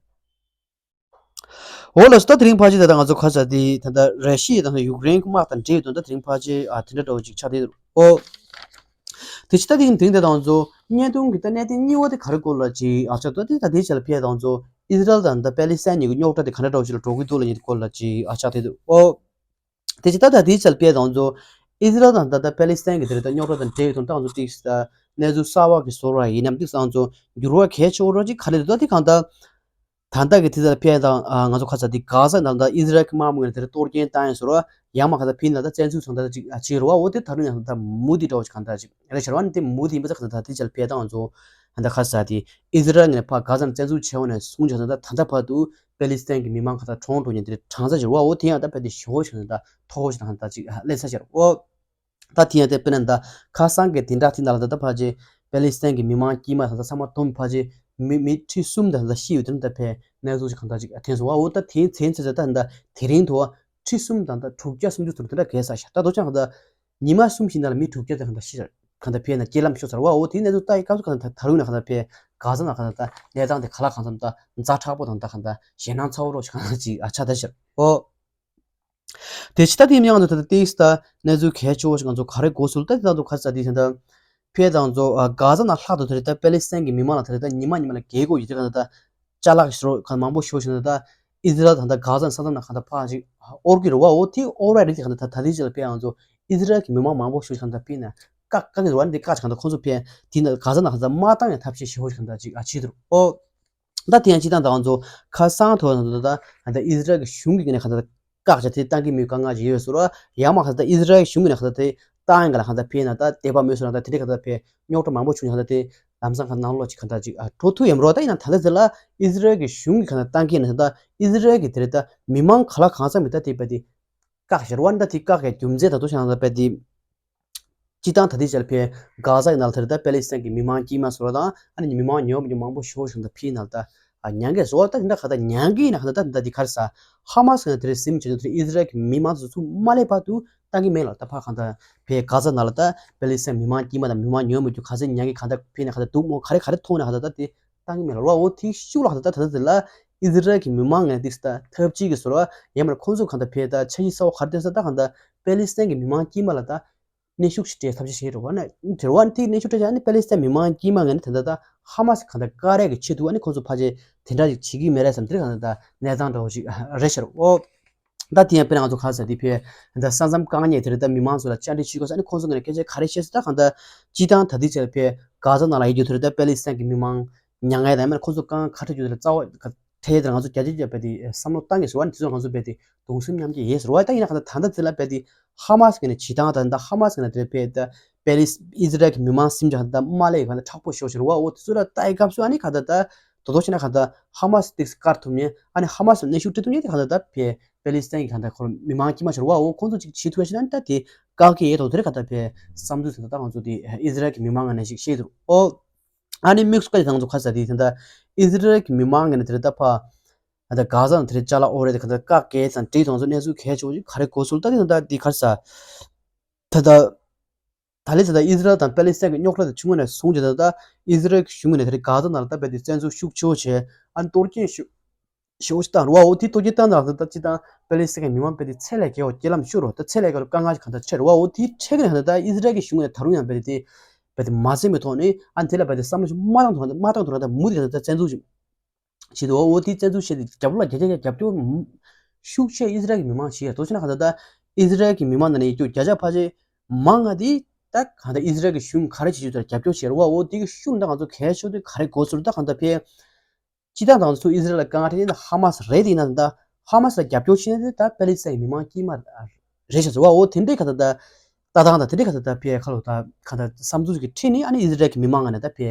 འོ་ལགས་སོ། ད་དེ་རིང་ཕལ་ཆེར་ད་ལྟ་ང་ཚོ་ཁ་ས་དེ་ད་ལྟ་ར་ཤི་ཡ་དང་ཡུཀ་རེན་གྱི་དམག་དང་འབྲེལ་ཡོད་དོན་ད་དེ་རིང་ཕལ་ཆེར་ཨ་དེ་འདྲ་འདྲ་བོ་ཅིག་ཆགས་བསྡད་འདུག་འོ། དེ་ཕྱི་ད་དེ་རིང་དེ་རིང་ད་ལྟ་ང་ཚོ་བརྙན་ཐུང་གི་ད་གནད་དོན་གཉིས་པ་དེ་ག་རེ་སྐོར་ལ་ཅིག་ཨ་ཆགས་འདུག་དེ་ད་དེའི་ཆ་ལ་ཕལ་ཆེར་ད་ང་ཚོ་ཨི་ཟི་རལ་དང་ད་པེ་ལི་སི་ཐན་གཉིས་ཀྱི་རྙོག་དྲ་དེ་ག་འདྲ་འདྲ་བོ་ཅིག་ལ་འགྲོ་གི་འདུག་ལབ་མཁན་དེ་སྐོར་ལ་ཅིག་ཨ་ཆགས་བསྡད་འདུག་འོ། དེ་ཕྱི་ད་ད་དེའི་ཆ་ལ་ཕལ་ཆེར་ད་ང་ཚོ་ཨི་ཟི་རལ་དང་ད་ལྟ་པེ་ལི་སི་ཐན་གྱི་དེ་རེད་ད་རྙོག་དྲ་དང་འབྲེལ་ཡོད་དོན་ད་ང་ཚོ་ཏིག་ད་གནས་ཚུལ་གསར་བ་གི་བཟོ་འདྲ་ཡིན་ནམ་ཏིག་ད་ང་ཚོ་འགྱུར་བ་གལ་ཆེ་བོ་འདྲ་ཅིག་ག་རེ་འདུག་ད་དེ་གང་ལྟར། ད་ལྟ་གི་དེ་ཚོ་ལ་ཕལ་ཆེར་ད་ང་ཚོ་ཁ་ས་དེ་གྷ་ཟ་ནང་ད་ཨི་ཟི་རལ་གྱི་དམག་མི་ངོས་ནས་དེར་གཏོར་སྐྱོན་བཏང་ཡོད་ཟེར་བ། ཡང་མ་གང་ལྟར་ཕྱི་ནང་ད་བཙན་འཛུལ་ཚོང་ད་ཅིག་བྱས་ཡོད་རེད་བ། འོ་དེ་ད་རུང་ཡང་ད་མུ་མཐུད་འདྲ་བོ་ཅིག་གང་ལྟར་ཅིག་རེད་ཤག་བ། ནི་དེ་མུ་མཐུད་ཡིན་པ་ཚ་གང་ལྟར་དེ་ཆར་ཕལ་ཆེར་ད་ང་ཚོ་ད་ཁ་ས་དེ་ཨི་ཟི་རལ་ངོས་ནས་ཕར་གྷ་ཟ་ནང་བཙན་འཛུལ་བྱས་ཡོད་ནས་བཟུང་བྱས་ད་ད་ད་ལྟ་བར་དུ་པེ་ལི་སི་ཐན་གྱི་མི་མང་གང་ལྟར་གྲོངས་འགྲོ་མཁན་དེ་གྲངས་ཚད་ཅིག་རེད་བ། འོ་དེ་ཡང་ད་ཕལ་ཆེར་ཞེ་པོ་ཅིག་གང་ལྟར་མཐོ་བོ་ཅིག་གང་ལྟར་ཅིག་སླེབས་ཚར་ཤག་འོ། ད་དེ་ཡང་དེ་དཔེར་ན་ད་ཁ་སང་གི་དེ་འདྲ་དེ་འདྲ་ལ་ད་ད་ཕལ་ཆེར་པེ་ལི་སི་ཐན་གྱི་མི་མང་དཀྱུས་མ་ད་ད་ཚང་མ་བསྡོམས་ཕལ་ཆེར་མི་མི་ཁྲི་གསུམ་ད་ད་ཤི་ཡོད་དེ་ད་ཕལ་གནས་ཚུལ་ཅིག་གང་ལྟར་ཅིག་ཐོན་སོང་བ། འོ་ད་དེ་ཚེ་ཚེ་ད་ད་དེ་རིང་དུ་ཁྲི་གསུམ་ད་ད་དྲུག་བརྒྱ་སུམ་ཅུ་ཙམ་དེ་འདྲ་བརྒལ་ཚར་ཤག་ད་དོ་ཅང་ད་ཉི་མ་གསུམ་ཞིག་ནང་ལ་མི་དྲུག་བརྒྱ་ད་གང་ལྟར་ཤི་གང་ལྟར་ཕལ་ན་རྐྱེན་ལམ་ཤོར་ཚར་བ། འོ་དེ་གནས་ཚུལ་ལྟ་ཡི་སྐབས་སུ་གང་ལྟར་ད་རུང་ན་གང་ལྟར་ཕལ་གྷ་ཟ་ན་གང་ལྟར་ད་གནས་སྟངས་དེ་ག་ལ་གང་འཚམ་ད་ཛ་དྲག་པོ་དང་ད་གང་ལྟར་ཞེད་སྣང་ཚ་བོ་རོ་ཞིག་གང་ལྟར་ཅིག་ཨ་ཆགས་ད་ཤག་འོ། དེ་ཕྱི་ད་དེ་མྱང་དུ་ད་ལྟ་ཏིག་ད་གནས་ཚུལ་གལ་ཆེ་བོ་ཞིག་ང་ཚོ་ག་རེ་གོ་སོང་ད་དེ་ད་ཚོ་ག་རེ་ཟ་དེ་ད་ཕལ་ད་ཚོ་གྷ་ཟ་ནང་ལྷག་ཏུ་དེ་རེད་ད་པེ་ལི་སི་ཐན་གྱི་མི་མང་ལ་དེ་རེད་ད་ཉི་མ་ཉི་མ་ལ་རྒྱལ་སྒོ་ཡོད་དེ་ག་ད་ཅ་ལག་ཞིག་རོ་ག་མང་པོ་ཤོར་ཞིག་ད་ཨི་ཟི་རལ་ད་ད་གྷ་ཟ་ས་མཚམས་ན་ག་ད་ཕ་ཞིག་འོར་གི་རོ་བ། འོ་དེ་འོར་བ་རེད་དེ་ག་ད་ད་དེ་ཅི་ལ་ཕལ་ང་ཚོ་ཨི་ཟི་རལ་གྱི་མི་མང་མང་པོ་ཤོར་ཞིག་ག་ད་ཕལ་ན་ བཀག་བཀག་གི་རེད་བ། འདི་བཀག་ཅིག་གང་ལྟར་ཁོང་ཚོ་ཕན་དེ་ན་གྷ་ཟ་ནང་གང་ལྟར་མ་བཏང་ཡང་ཐབས་ཤེས་ཞེ་པོ་ཞིག་གང་ལྟར་ཅིག་ཨ་བྱེད་འདུག་ཨོ། ད་དེ་ཡང་སྤྱི་བཏང་ད་ང་ཚོ་ཁ་སང་ཐོག་ནས་ད་ད་ཨི་ཟི་རལ་གྱི་གཞུང་གི་ངོས་ནས་གང་ལྟར་བཀག་ཆ་དེ་བཏང་གི་མེད་དཀའ་ངལ་ཅིག་ཡོད་ཟེར་བ། ཡང་མ་གང་ལྟར་ཨི་ཟི་རལ་གཞུང་གི་ངོས་ནས་གང་ལྟར་དེ་བཏང་ཡང་ག་ལ་གང་ལྟར་ཕན་ན་ད་དེ་བ་མོས་སུ་ན་ད་དེ་འདྲའི་གང་ལྟར་ཕན་རྙོག་དྲ་མང་པོ་བྱུང་ཡང་གང་ལྟར་དེ་ལམ་སང་གང་ནང་ལོགས་ཅིག་གང་ལྟར་ཅིག་ཨ་འགྲོ་ཐུབ་ཡོད་མ་རེད་བ། ད་ཡིན་ན་ད་ལྟ་ཟེར་ལ་ཨི་ཟི་རལ་གྱི་གཞུང་གི་གང་ལྟར་བཏང་གི་ཡིན་ན་ད་ཨི་ཟི་རལ་གྱི་དེ་རེད་ད་མི་མང་ག་ལ་གང་འཚམ་མི་ད་དེ་བས་དེ་བཀག་ཤར་བ་ད་དེ་བཀག་གི་རྒྱུ་མཚན་ད་དུ་ཤང་ད་བས་དེ། སྤྱི་བཏང་ད་ལྟའི་ཆར་ཕན་གྷ་ཟ་ཡི་ནང་ལ་དེར་ད་པེ་ལི་སི་ཐན་གྱི་མི་མང་དཀྱུས་མ་ཟེར་བ་དང་ཨ་ནི་མི་མང་ཉུང་མི་མང་པོ་ཞེ་པོ་ཞིག་ད་ཕི་ནང་ལ་ད་ཨ་མྱང་གི་བཟོ་བ་ད་འདི་འདྲ་ག་ད་མྱང་གི་ཡིན་ན་ག་ད་ད་འདི་གར་ས་ཧ་མ་སི་ཡང་དེར་སིམ་བྱེད་དུ་དེར་ཨི་ཟི་རལ་གྱི་མི་མང་ཚོ་ཚུར་མ་སླེབས་བར་དུ་བཏང་གི་མེད་ལ་ད་ཕ་ག་ད་ཕན་གྷ་ཟ་ནང་ལ་ད་པེ་ལི་སི་ཐན་མི་མང་དཀྱུས་མ་དང་མི་མང་ཉུང་མི་རྒྱུ་ག་ཚད་མྱང་གི་ག་ད་ཕི་ནས་ག་ད་འདུག་མོ་ག་རེ་ག་རེ་མཐོང་ནས་ག་ད་ད་དེ་བཏང་གི་མེད་ལ་རོ། འོ་དེ་ཤུགས་ལ་ག་ད་ད་ད་དེ་ལ་ཨི་ཟི་རལ་གྱི་མི་མང་ངས་དེ་ད་ཐབས་ཅིག་གི་ཟེར་བ་ཡང་མར་ཁོང་ཚོ་ག་ད་ཕན་ད་ཆ་ཤས་གསར་བ་ག་རེ་དེ་ས་ད་ག་ད་པེ་ལི་སི་ཐན་གྱི་མི་མང་དཀྱུས་མ་ལ་ད། གནོན་ཤུགས་ཤིག་སྤྲད་ཐབས་ཤེས་བྱེད་རོགས་ཨ་ནི་དེ་རུ་ཨ་ནི་དེ་གནོན་ཤུགས་སྤྲད་ཨ་ནི་པེ་ལི་སི་ཐན་མི་མང་དཀྱུས་མ་ངོས་ནས་དེ་འདྲ་ད་ཧ་མ་སི་གང་ལྟར་བཀག་རེས་ཀྱི་ཆེད་དུ་ཨ་ནི་ཁོང་ཚོ་ཕལ་ཆེར་དེ་འདྲ་ཞིག་བྱེད་ཀྱི་མེད་རེད་བསམ། དེ་གང་ལྟར་ད་གནས་སྟངས་འདྲ་བོ་ཞིག་རེད་ཤག་ཨོ། ད་དེ་ཡང་དཔེར་ན་ང་ཚོ་ག་ས་དེ་ཕེ་ད་ས་མཚམས་དཀའ་ངལ་དེ་རེད། ད་མི་མང་ཚོ་ལ་བཅར་འདྲི་བྱེད་དགོས་ས་ཨ་ནི་ཁོང་ཚོ་ངོས་ནས་སྐད་ཆ་ག་རེ་བཤད་ཟེར་ད་གང་ལྟར་སྤྱི་བཏང་ད་དེ་ཆེད་ལ་ཕེ་གྷ་ཟ་ནང་ལ་ཡོད་རྒྱུ་དེ་རེད། ད་པེ་ལི་སི་ཐན་གྱི་མི་མང་མྱ་ངན་དང་མེད་ན་ཁོང་ཚོ་གང་ཁ་ཁྲ་རྒྱུ་དེ་ལ་རྩ་བ་ཁྲལ་དེར་ང་ཚོ་རྒྱ་ཆེ་རྒྱ་བས་དེ་བསམ་བློ་བཏང་གི་ཟེར་བ་ནི་དེ་ཚོ་ང་ཚོ་བས་དེ་གདུང་སེམས་མཉམ་སྐྱེད་ཡིན་ཟེར་བ། ད་ཡིན་ན་གང་ལྟར་ད་ལྟ་དེ་ལ་བས་དེ་ཧ་མ་སི་ངོས་ནས་བྱེད་སྟངས་ད་ད་ཧ་མ་སི་ངོས་ནས་དེ་བས་ད་པེ་ལི་སི་ཨི་ཟི་རལ་གྱི་མི་མང་སིམ་ཅག་ད་མ་ལས་གང་ལྟར་མཁྲེགས་པོ་ཤོར་ཟེར་བ། འོ་དེ་ཚོ་ལ་ལྟ་ཡི་སྐབས་སུ་ཨ་ནི་གང་ལྟར་ད་དོ་དོ་བྱས་ན་གང་ལྟར་ཧ་མ་སི་ཏིག་སི་བཀར་ཐུབ་ནས་ཨ་ནི་ཧ་མ་སི་གནོན་ཤུགས་སྤྲད་ཐུབ་ནས་དེ་གང་ལྟར་ད་བས་པེ་ལི་སི་ཐན་གྱི་གང་ལྟར་ཁོར་མི་མང་དཀྱུས་མ་ཟེར་བ། འོ་ཁོང་ཚོ་ཅིག་བྱེད་ཐུབ་ཡ་ཞིག་ན་ད་དེ་བཀག་གི་ཡོད་དོ། དེ་རེད་གང་ལྟར་བས་བསམ་ཚུལ་ཟེར་ད་ད་ང་ཚོ་དེ་ཨི་ཟི་རལ་གྱི་མི་མང་ངོས་ནས་ཞིག་བཤད་འདུག་ཨོ། ཨ་ནི་དམིགས་སུ་བཀར་ཏེ་ང་ཚོ་ཁ་ས་དེ་ད་ལྟ་ཨི་ཟི་རལ་གྱི་མི་མང་ངོས་ནས་དེ་ད་ལྟ་ཕ་ད་ལྟ་གྷ་ཟ་ནང་དེ་ལྟར་ཅ་ལག་ཨོ་རེད། དེ་ག་ད་བཀག་གེ་དང་འདྲི་དང་ཚོ་གནས་ཚུལ་གལ་ཆེ་བོ་ཞིག་ག་རེ་གོ་སོང་ད་དེ་ད་ལྟ་དེ་ཁ་ས་ད་ལྟ་ད་ལྟ་ད་ལྟ་ཨི་ཟི་རལ་དང་པེ་ལི་སི་ཐན་གྱི་རྙོག་དྲ་དེ་བྱུང་བ་ནས་བཟུང་བྱས་ད་ལྟ་ཨི་ཟི་རལ་གྱི་གཞུང་ངོས་ནས་དེ་ལྟར་གྷ་ཟ་ནང་ལ་ད་བས་དེ་བཙན་འཛུལ་ཤུགས་ཆེ་བོ་བྱས་ཨ་ནི་གཏོར་སྐྱོན་ཤུགས་ཞེ་པོ་ཞིག་བཏང་རེད་བ། འོ་དེ་ཐོག་ཁྱེད་བཏང་ན་ད་ལྟ་སྤྱི་བཏང་པེ་ལི་སི་ཐན་གྱི་མི་མང་དཔེ་དེ་ཚད་ལས་བརྒལ་བ་རྐྱེན་ལམ་ཤོར་རོ། ད་ཚད་ལས་བརྒལ་བ་དཀའ་ངལ་ཞིག་གང་ལྟར་འཕྲད་རེད་བ། འོ་དེ་འཕྲད་ཀྱི་ནས་གང་ལྟར་ད་ཨི་ཟི་རལ་གྱི་གཞུང་ནས་ད་རུང་ཡང་དཔེ་དེ་དཔེ་དེ་མ་ཟིན་པའི་ཐོག་ནས་ཨ་ནི་དེ་ལ་དཔེ་དེ་བསམ་བློ་ཞིག་མ་བཏང་ཐུབ་ན་མ་བཏང་ཐུབ་ན་ད་མུ་མཐུད་ད་བཙན་འཛུལ་ཞིག་བྱེད་དུ་འོ་དེ་བཙན་འཛུལ་བྱས་ཏེ་རྒྱབ་ལོགས་རྒྱ་རྒྱ་རྒྱབ་སྐྱོར་ཤུགས་ཆེ་ཨི་ཟི་རལ་གྱི་མི་མང་བྱེད་ཡ་དོ་ཆེ་ན་གང་ལྟར་ད་ཨི་ཟི་རལ་གྱི་མི་མང་ནང་ནས་ཡོད་རྒྱུ་བརྒྱ་ཆ་ཕལ་ཆེར་མང་ང་དེ་ད་གང་ལྟར་ཨི་ཟི་རལ་གྱི་གཞུང་ག་རེ་བྱེད་རྒྱུ་དེར་རྒྱབ་སྐྱོར་བྱེད་རེད་བ། འོ་དེ་གི་ཤུགས་ད་ང་ཚོ་གལ་ཆེ་དེ་ག་རེ་དགོས་ཟེར་ད་གང་ལྟར་ཕེ། སྤྱི་བཏང་དང་ཚུར་ཨི་ཟི་རལ་ལ་དཀའ་ངལ་འཕྲད་ཡིན་ན་ཧ་མ་སི་རེད། དེ་ཡིན་ན་ད་ཧ་མ་སི་ལ་རྒྱབ་སྐྱོར་བྱེད་ན་དེ་ད་པེ་ལི་སི་ཐན་གྱི་མི་མང་དཀྱུས་མ་རེད་ཤག་ཟེར་བ། འོ་དེ་འདྲའི་ག་ད་ད་ལྟ་སྟངས་དང་དེ་འདྲའི་ག་ད་ད་ཕེ་ཁ་ལོ་ད་ག་ད་བསམ་ཚུལ་གྱི་ཁྲིད་ནས་ཨ་ནི་ཨི་ཟི་རལ་གྱི་མི་མང་ང་ནས་ད་ཕེ་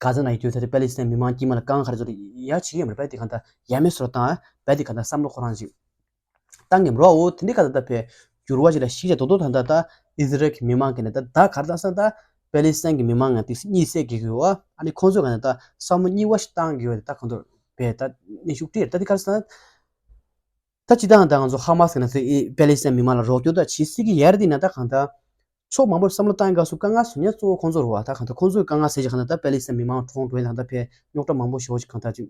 གྷ་ཟ་ན་ཡི་དུས་ད་དེ་པེ་ལི་སི་ཐན་མི་མང་དཀྱུས་མ་ལ་དཀའ་ངལ་ག་རེ་ཚོ་ཡ་བྱེད་ཀྱི་ཡོད་མ་རེད། པ་དེ་ག་ད་ཡ་མེད་བཟོ་བཏང་པ་དེ་ག་ད་བསམ་བློ་ཁོ་རང་ཅིག་བཏང་གི་མ་རེད་བ། འོ་དེ་འདྲའི་ག་ད་ད་ཕེ་འགྱུར་བ་ཞིག་ལ་གཞིགས་བྱས་ད་དོ་ད་ད་ད་ཨི་ཟི་རལ་གྱི་མི་མང་གི་ནས་ད་ད་ག་ད་ས་ད་པེ་ལི་སི་ཐན་གྱི་མི་མང་ང་དེ་གཉིད་སད་གི་གི་བ། ཨ་ནི་ཁོང་ཚོ་ག་ནས་ད་བསམ་བློ་གཉིས་བ་ཞིག་བཏང་གི་བ། ད་གང་ཐོར་ཕེ་ད་གནས་ཤུགས་སྤྲད་ད་དེ་ག་ས་ད་སྤྱི་བཏང་ད་ང་ཚོ་ཧ་མ་སི་ནས་ཚེ་ཨི་པེ་ལི་སི་ཐན་མི་མང་ལ་རོགས་སྐྱོར་ད་བྱེད་སྲིད་ཀྱི་ཡར་དེ་ན་ད་གང་ད་ཕྱོགས་མང་པོར་བསམ་བློ་བཏང་དགའ་སུ་དཀའ་ངལ་སུ་ཉག་གཙོ་བོ་ཁོང་ཚོ་རུ་བ། ད་གང་ད་ཁོང་ཚོའི་དཀའ་ངལ་སེལ་གྱི་གང་ད་ད་པེ་ལི་སི་ཐན་མི་མང་གྲོངས་གྲོངས་ཡིན་ད་གང་ད་ཕེ་རྙོག་དྲ་མང་པོ་ཞེ་པོ་ཞིག་གང་ད་ཅིག་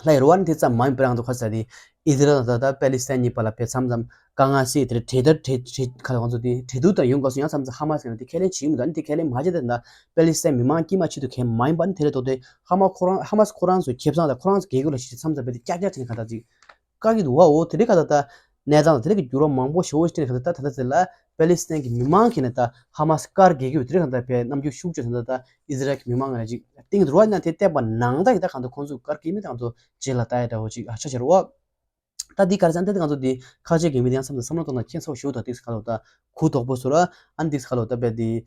ལྷ་ཡི་རུ་བ་ནི་དེ་ཙམ་མ་ཡིན་པར་ང་ཚོ་ཁ་ས་དེ་ཨི་ཟི་རལ་དང་ད་པེ་ལི་སི་ཐན་གཉིས་བར་ལ་ཕེ་མཚམས་མཚམས་དཀའ་ངལ་སེལ་དེར་གྲོས་བསྡུར་གྲོས་གྲོས་ཁ་ལ་ང་ཚོ་དེ་གྲོས་བསྡུར་དང་ཡོང་དགའ་སུ་ཡང་མཚམས་མཚམས་ཧ་མ་སི་ནས་དེ་ཁས་ལེན་བྱེད་མི་འདུག་ཨ་ནི་དེ་ཁས་ལེན་མ་བྱེད་དེ་ད་པེ་ལི་སི་ཐན་མི་མང་དཀྱུས་མ་ཆེད་དུ་གས་མ་ཡིན་པ་ནི་དེ་རེད་དོ། དེ་ཧ་མ་ཁོ་རང་ཧ་མ་སི་ཁོ་རང་ཚོའི་ཁེ་བཟང་དང་ཁོ་རང་ཚོ་རྒྱལ་ཁབ་ལ་ཞིག་མཚམས་མཚམས་ཕེ་དེ་ཀྱག་ཀྱག་བྱེད་ནས་གང་ད་ཅིག་བཀག་གི་འདུག་བ། འོ་དེ་རིང་ག་ད་ལྟ་གནས་སྟངས་དེ་རིང་གི་འགྱུར་བ་མང་པོ་ཞེ་པོ་ཞིག་དེ་རིང་ག་ད་ལྟ་ད་ལྟ་ཟེར་ལ་པེ་ལི་སི་ཐན་གྱི་མི་མང་གིས་ནས་ད་ཧ་མ་སི་བཀར་དགོས་ཀྱི་ཡོད། དེ་རིང་ག་ད་ལྟ་བས་རྣམ་འགྱུར་ཤུགས་ཆེ་དེ་ད་ལྟ་ཨི་ཟི་རལ་གྱི་མི་མང་ང་ཅིག་སྟེང་དུ་རུ་བ་ན་དེ་བལྟས་པ་ནང་ད་ཡི་ད་གང་ད་ཁོང་ཚོས་བཀར་གྱི་མི་ད་ང་ཚོ་རྗེས་ལ་ལྟ་ཡ་འདྲ་བོ་ཅིག་ཨ་ཆ་ཆེ་རུ་བ། ད་འདི་ག་རེ་ཟེར་ན་ད་ང་ཚོ་འདི་ཁ་ཆེ་གི་མི་དེ་ཡང་བསམ་ད་བསམ་བློ་གཏོང་ན་ཁྱེད་ཚོ་ཞུ་ད་ཏིག་ཁ་ལོ་ད་གུ་དོག་པོ་ཟུར་ཨ་ཏིག་ཁ་ལོ་ད་བས་དེ།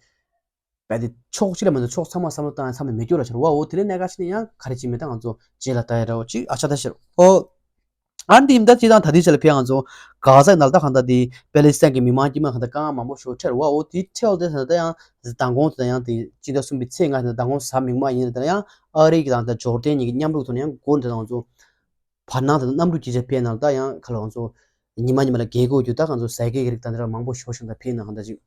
བས་དེ་ཕྱོགས་གཅིག་ལ་མི་འདུག་ཕྱོགས་ཚང་མ་བསམ་བློ་བཏང་ཡང་ཚང་མ་མི་སྐྱོ་ར་ཆེར་བ། འོ་དེ་ལས་གནད་འགག་ཆེ་ནས་ཡང་ག་རེ་བྱེད་མི་ད་ང་ཚོ་རྗེས་ལ་ལྟ་ཡ་འདྲ་བོ་ཅིག་ཨ་ཆ་ད་ཤེར་ཨོ། ཨ་འདི་ཡིན་ད་ཅི་དང་ད་དུས་ཆ་ལ་ཕེ་ང་ཚོ་གྷ་ཟ་ནང་ལ་ད་གང་ད་དེ་པེ་ལི་སི་ཐན་གྱི་མི་མང་དཀྱུས་མ་གང་ད་དཀའ་ངལ་མང་པོ་ཞིག་འཕྲད་རེད་བ། འོ་དེ་འཕྲད་འོ་དེ་ད་ཡང་མདང་དགོང་དེ་ད་ཡང་དེ་སྤྱི་ཟླ་གསུམ་པའི་ཚེས་ལྔ་དེ་མདང་དགོང་གཟའ་མིག་དམར་ཡིན་རེད། ད་ཡང་ཨ་རི་གི་དང་ད་ཇོར་ཌན་གཉིས་ཀྱི་མཉམ་རུབ་ཐོག་ནས་ཡང་སྒོ་འདི་ད་ང་ཚོ་བར་སྣང་དང་གནམ་གྲུ་རྒྱུ་ཆ་ཕེ་ནང་ད་ཡང་ཁ་ལོ་ང་ཚོ་ཉི་མ་ཉི་མ་ལ་རྒྱལ་སྒོ་རྒྱུ་ད་ང་ཚོ་ཟས་གོས་ཀྱི་རིགས་ད་འདི་ར་མང་པོ་ཞིག་ཞིག་ད་ཕེ་ནང་གང་ད་ཅིག་